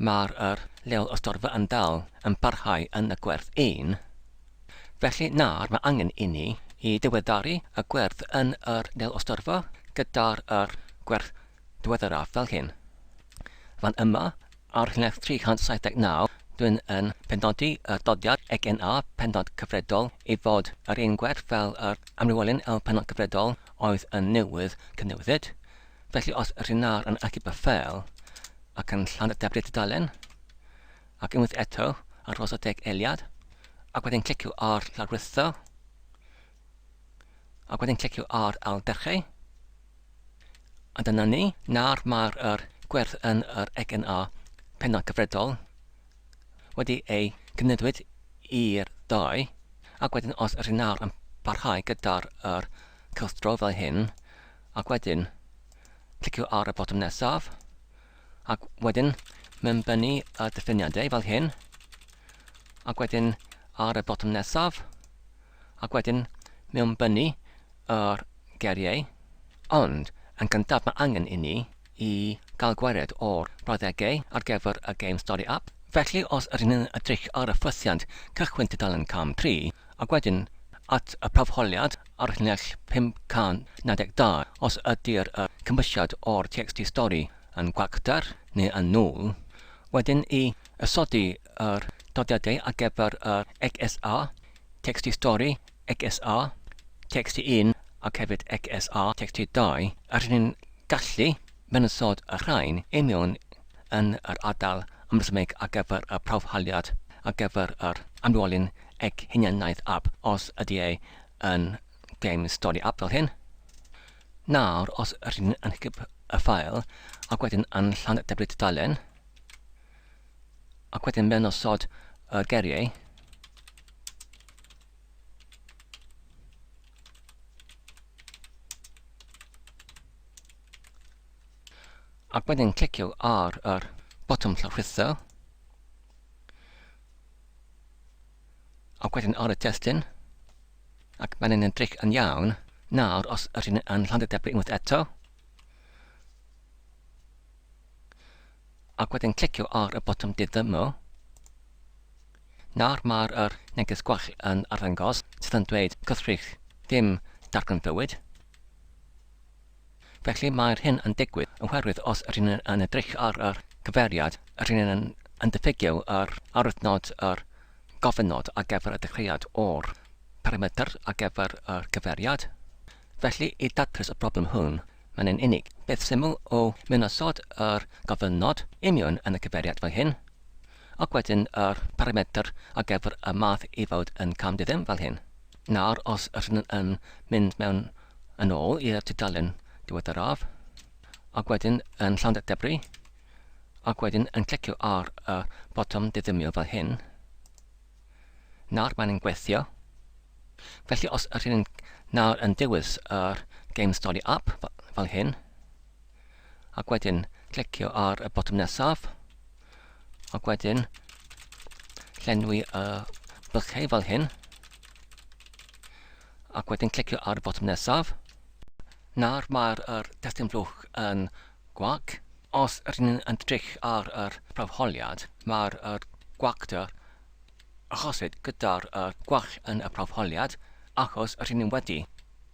mae'r yr leol ystorfa yn dal yn parhau yn y gwerth 1. Felly nawr mae angen i ni i diweddaru y gwerth yn yr leol ystorfa gyda'r yr gwerth diweddaraf fel hyn. Fan yma, ar llinell 379, dwi'n yn penodi y doddiad XNA pennod cyfredol i fod yr un gwerth fel yr amrywiolyn L pennod cyfredol oedd yn newydd cynewyddyd. Felly os yr un ar yn achub y ffeil ac yn llanddebru'r dudalen, ac unwaith eto aros y deg eiliad, ac wedyn clicio ar lawrlwytho, ac wedyn clicio ar ailddechrau, a dyna ni, nawr mae'r yr gwerth yn yr XNA pennod cyfredol wedi ei cynyddwyd i'r ddau, ac wedyn os yr un nawr yn parhau gyda'r yr cylchdro fel hyn, ac wedyn clicio ar y botwm nesaf, ac wedyn mewnbynnu y diffiniadau fel hyn, ac wedyn ar y botwm nesaf, ac wedyn mewnbynnu yr geiriau. Ond, yn gyntaf mae angen i ni i gael gwared o'r brawddegau ar gyfer y Game Story App. Felly os ydyn ni'n edrych ar y ffwythiant cychwyn tudalen cam 3, ac wedyn at y prawfholiad ar llinell 592, os ydy'r cymwysiad o'r txt stori yn gwacter neu yn null, wedyn i ysodi yr doddiadau ar gyfer yr XSA, txt stori, XSA, txt 1 ac hefyd XSA, txt 2, rydyn ni'n gallu mewnosod y rhain i mewn yn yr ardal amrhesymeg ar gyfer y prawfhaliad ar gyfer yr amrywiolyn ec hunaniaeth app os ydy e yn Game Story App fel hyn. Nawr, os rydyn ni'n anhyb y ffael ac wedyn yn llawn debru tudalen, ac wedyn mewnosod y geiriau, Ac wedyn clicio ar yr botwm llawrlwytho. Ac wedyn ar y testun. Ac mae'n edrych yn iawn. Nawr, os ydyn yn llandudeblu unwaith eto. Ac wedyn clicio ar y botwm diddymu. Nawr mae'r yr neges gwall yn arddangos sydd yn dweud cythrych ddim darganfywyd. Felly mae'r hyn yn digwydd oherwydd os ydyn ni yn edrych ar yr cyfeiriad ydyn ni yn yn diffygio yr arwyddnod yr gofynnod ar gyfer y dechreuad o'r parametr ar gyfer yr cyfeiriad. Felly i datrys y broblem hwn mae'n yn unig beth syml o mewnosod yr gofynnod union yn y cyfeiriad fel hyn. Ac wedyn yr parametr ar gyfer y math i fod yn cam diddim fel hyn. Nawr os ydyn yn mynd mewn yn ôl i'r tudalen diweddaraf, ac wedyn yn llawn debri, ac wedyn yn clicio ar y botwm diddymio fel hyn, nawr mae'n yn gweithio. Felly os ydyn nawr yn dewis yr Game Story App fel hyn, ac wedyn clicio ar y botwm nesaf, ac wedyn llenwi y bylchau fel hyn, ac wedyn clicio ar y botwm nesaf. Nawr mae'r yr testun blwch yn gwag. Os ydyn ni'n edrych ar yr prawfholiad, mae'r yr gwacter achosid gyda'r yr gwall yn y prawfholiad, achos ydyn ni wedi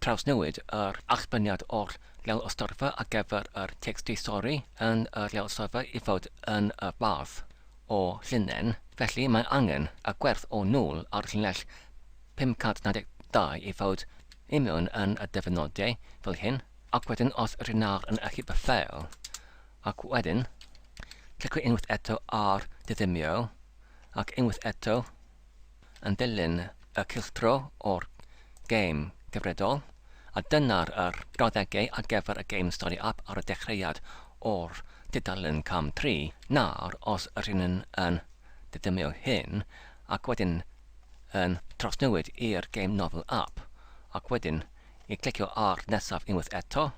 Trawsnewid yr allbyniad o'r lefel ystorfa ar gyfer yr txt stori yn y lefel ystorfa i fod yn y fath o llinell, felly mae angen y gwerth o nul ar llinell 592 i fod i mewn yn y dyfynodau fel hyn, ac wedyn os ydyn nawr yn achub y ffeil, ac wedyn clicio unwaith eto ar diddymmio, ac unwaith eto yn dilyn y cylchdro o'r gêm gyfredol, a dyna'r yr brawddegau ar gyfer y Game Story App ar y dechreuad o'r tudalen cam 3. Nawr, os ydyn yn yn diddymu hyn, ac wedyn yn trawsnewid i'r Game Novel App, ac wedyn i clicio ar nesaf unwaith eto,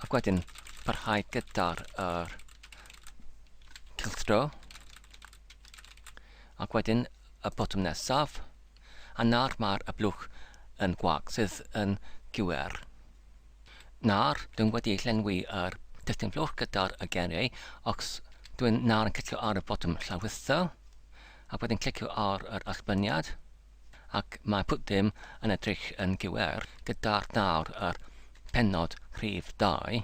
Ac wedyn parhau gyda'r yr cylchdro. Ac wedyn y botwm nesaf. A nawr mae'r y blwch yn gwag sydd yn gywir. Nawr, dwi'n wedi llenwi yr testun blwch gyda'r y geiriau, ac dwi'n nawr yn clicio ar y botwm llawrytho, ac wedyn clicio ar yr allbyniad. ac mae pwt ddim yn edrych yn gywir gyda'r nawr yr pennod rhif 2,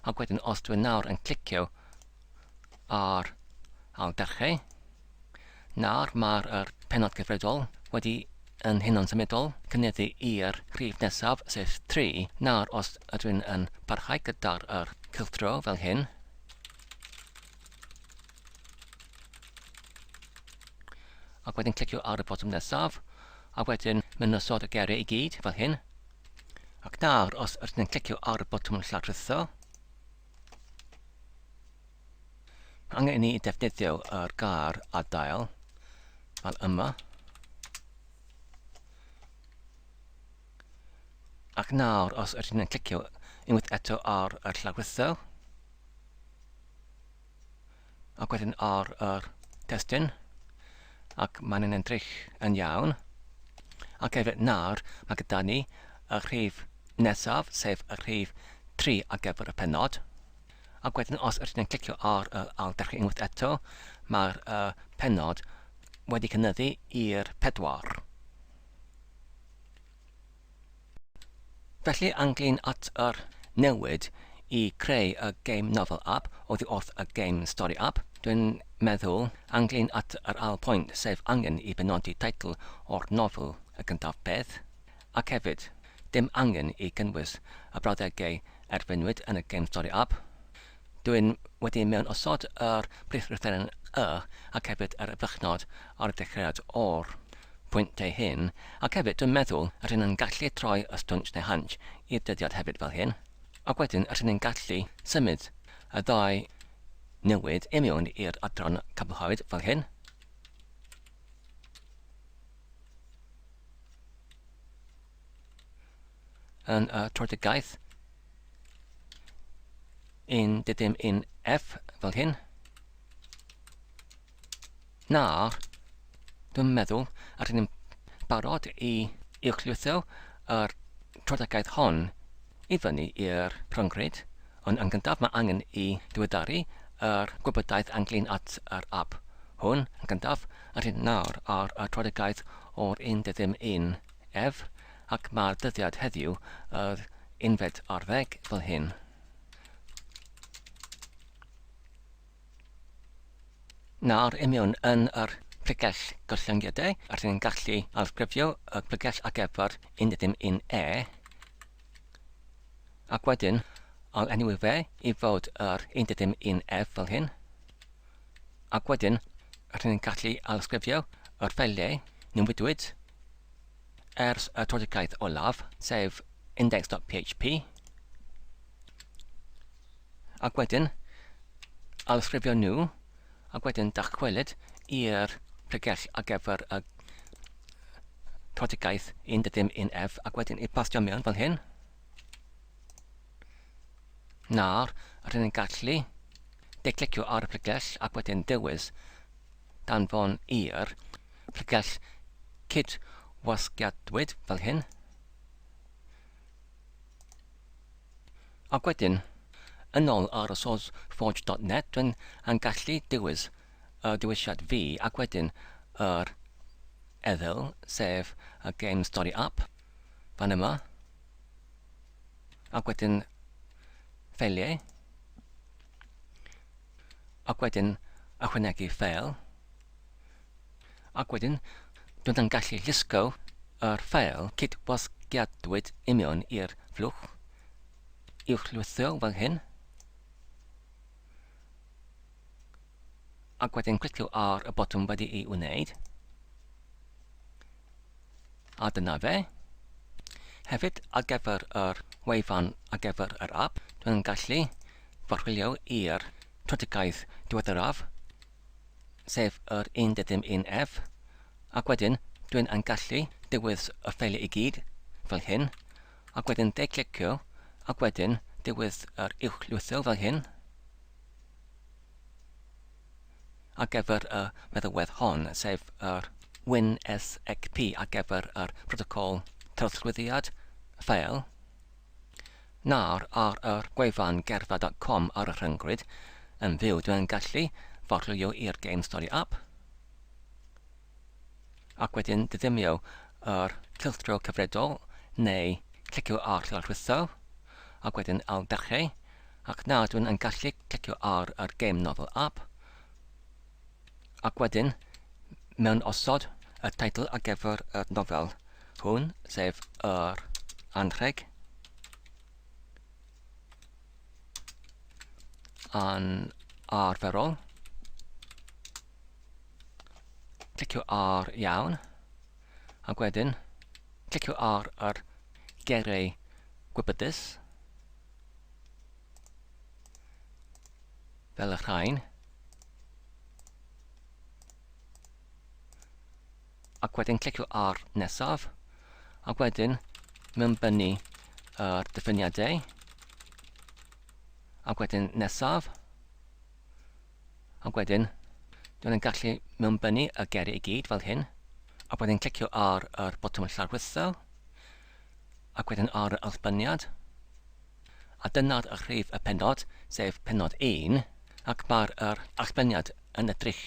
ac wedyn os dwi'n nawr yn clicio ar aildechrau, nawr mae'r yr pennod cyfredol wedi yn hunan symudol cynyddu i'r rhif nesaf, sef 3. Nawr os ydw i'n yn parhau gyda'r yr cylchdro fel hyn, Ac wedyn clicio ar y botwm nesaf, a wedyn mynd osod y geiriau i gyd, fel hyn. Ac nawr, os ydyn ni'n clicio ar y botwm lladritho, mae angen i ni defnyddio yr gair adael, fel yma. Ac nawr, os ydyn ni'n clicio unwaith eto ar y llawrytho, ac wedyn ar yr testun, ac mae'n yn edrych yn iawn. Ac hefyd nawr, mae gyda ni y rhif nesaf, sef y rhif 3 ar gyfer y pennod. Ac wedyn os ydyn ni'n clicio ar y ail dechrau unwaith eto, mae'r uh, pennod wedi cynyddu i'r 4. Felly ynglyn at yr newid i creu y Game Novel App oddi wrth y Game Story App, dwi'n meddwl ynglyn at yr ail pwynt, sef angen i benodi teitl o'r nofel y gyntaf peth, ac hefyd, dim angen i gynnwys y brawddegau erfynwyd yn y Game Story App. Dwi'n wedi mewn osod yr prif lythyren Y ac hefyd yr yfychnod ar y dechreuad o'r pwyntiau hyn, ac hefyd dwi'n meddwl yr hyn yn gallu troi y stwnsh neu hunch i'r dyddiad hefyd fel hyn, ac wedyn yr hyn yn gallu symud y ddau newid i mewn i'r adran cwblhawyd fel hyn. Yn y tröedigaeth un dydym un F fel hyn. Nawr, dwi'n meddwl, a rydyn ni'n barod i uwchlwytho yr tröedigaeth hon i fyny i'r rhyngrwyd, ond yn gyntaf mae angen i ddiweddaru yr gwybodaeth ynglyn at yr app hwn yn gyntaf, a rydyn nawr ar y tröedigaeth o'r un dydym un Ef, ac mae'r dyddiad heddiw yr unfed ar ddeg fel hyn. Nawr i mewn yn yr pregell gollyngiadau, a rydyn ni'n gallu ailsgrifio y pregell ar gyfer 11 E, ac wedyn ail enwi fe i fod yr 11 F fel hyn, ac wedyn rydyn ni'n gallu ailsgrifio yr ffeiliau newidwyd ers y tröedigaeth olaf, sef index.php, ac wedyn ailsgrifio nhw, ac wedyn dychwelyd i'r pregell ar gyfer y tröedigaeth 11F, ac wedyn i pastio mewn fel hyn. Nawr, rydyn ni'n gallu declicio ar y pregell ac wedyn dewis danfon i'r pregell cyd-wasgiadwyd fel hyn. Ac wedyn, yn ôl ar y sourceforge.net, dwi'n yn gallu dewis y dewisiad fi ac wedyn yr eddyl, sef y Game Story App, fan yma. Ac wedyn ffeiliau. Ac wedyn ychwanegu ffeil. Ac wedyn dwi'n yn gallu llusgo yr ffeil cyd-wasgiadwyd i mewn i'r flwch uwchlwytho fel hyn. Ac wedyn clicio ar y botwm wedi'i wneud. A dyna fe. Hefyd, ar gyfer yr wefan ar gyfer yr app, dwi'n gallu farchwilio i'r tröedigaeth diweddaraf, sef yr 11F, ac wedyn dwi'n yn gallu dewis y ffeiliau i gyd, fel hyn, ac wedyn de-clicio, ac wedyn dewis yr uwchlwytho fel hyn. Ar gyfer y meddalwedd hon, sef yr WinSCP ar gyfer yr protocol trawsglwyddiad ffeil. Nawr, ar yr gwefan gerfa.com ar y rhyngrwyd, yn fyw, dwi'n gallu forlwyo i'r Game Story App, ac wedyn diddymu yr cylchdro cyfredol neu clicio ar lawrlwytho ac wedyn ailddechrau ac nawr dwi'n yn gallu clicio ar yr Game Novel App ac wedyn mewn osod y teitl ar gyfer y nofel hwn sef yr anrheg anarferol. Clicio ar iawn, ac wedyn clicio ar yr geiriau gwybodus, fel y rhain, ac wedyn clicio ar nesaf, ac wedyn mewnbynnu yr diffiniadau, ac wedyn nesaf, ac wedyn dwi'n yn gallu mewnbynnu y geiriau i gyd fel hyn, ac wedyn clicio ar yr botwm llarwyddo, ac wedyn ar yr allbyniad, a dyna'r rhif y pennod, sef pennod 1, ac mae'r yr allbyniad yn edrych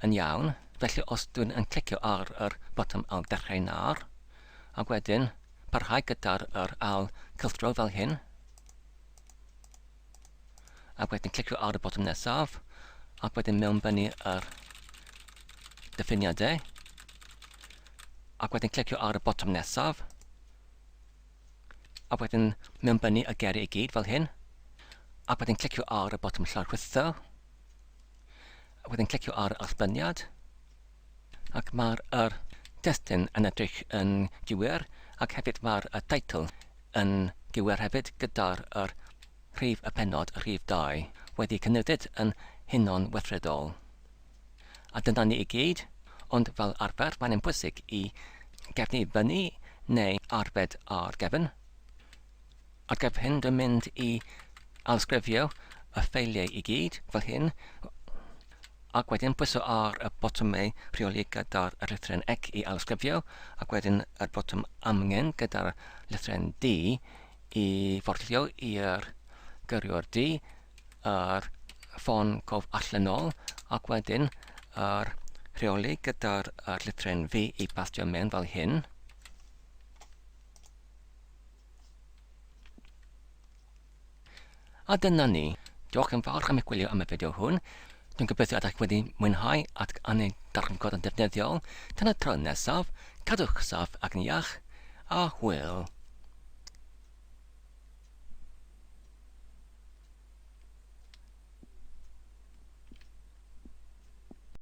yn iawn, felly os dwi'n yn clicio ar yr botwm ail-ddechrau nawr, ac wedyn parhau gyda'r yr ail cylchdro fel hyn, ac wedyn clicio ar y botwm nesaf, ac wedyn mewnbynnu yr diffiniadau, ac wedyn clicio ar y botwm nesaf, ac wedyn mewnbynnu y geiriau i gyd fel hyn, ac wedyn clicio ar y botwm llarwyddo, ac wedyn clicio ar y allbyniad, ac mae'r yr testun yn edrych yn gywir, ac hefyd mae'r y teitl yn gywir hefyd gyda'r yr rhif y pennod, y rhif 2, wedi cynyddu yn hunan weithredol. A dyna ni i gyd, ond fel arfer mae'n bwysig i gefnu i fyny neu arbed ar gefn. Ar gyfer hyn dwi'n mynd i ailsgrifio y ffeiliau i gyd fel hyn ac wedyn pwyso ar y botymau rheoli gyda'r llythyren C i ailsgrifio ac wedyn y botwm amgen gyda'r llythyren D i ffordio i'r gyrriwr D yr ffon cof allanol ac wedyn yr rheoli gyda'r llythyren V i pastio mewn fel hyn. A dyna ni. Diolch yn fawr am eich gwylio am y fideo hwn. Dwi'n gobeithio ydych wedi mwynhau ac yn ei darganfod yn defnyddiol. Tan y tro nesaf, cadwch saff ac yn iach, a hwyl.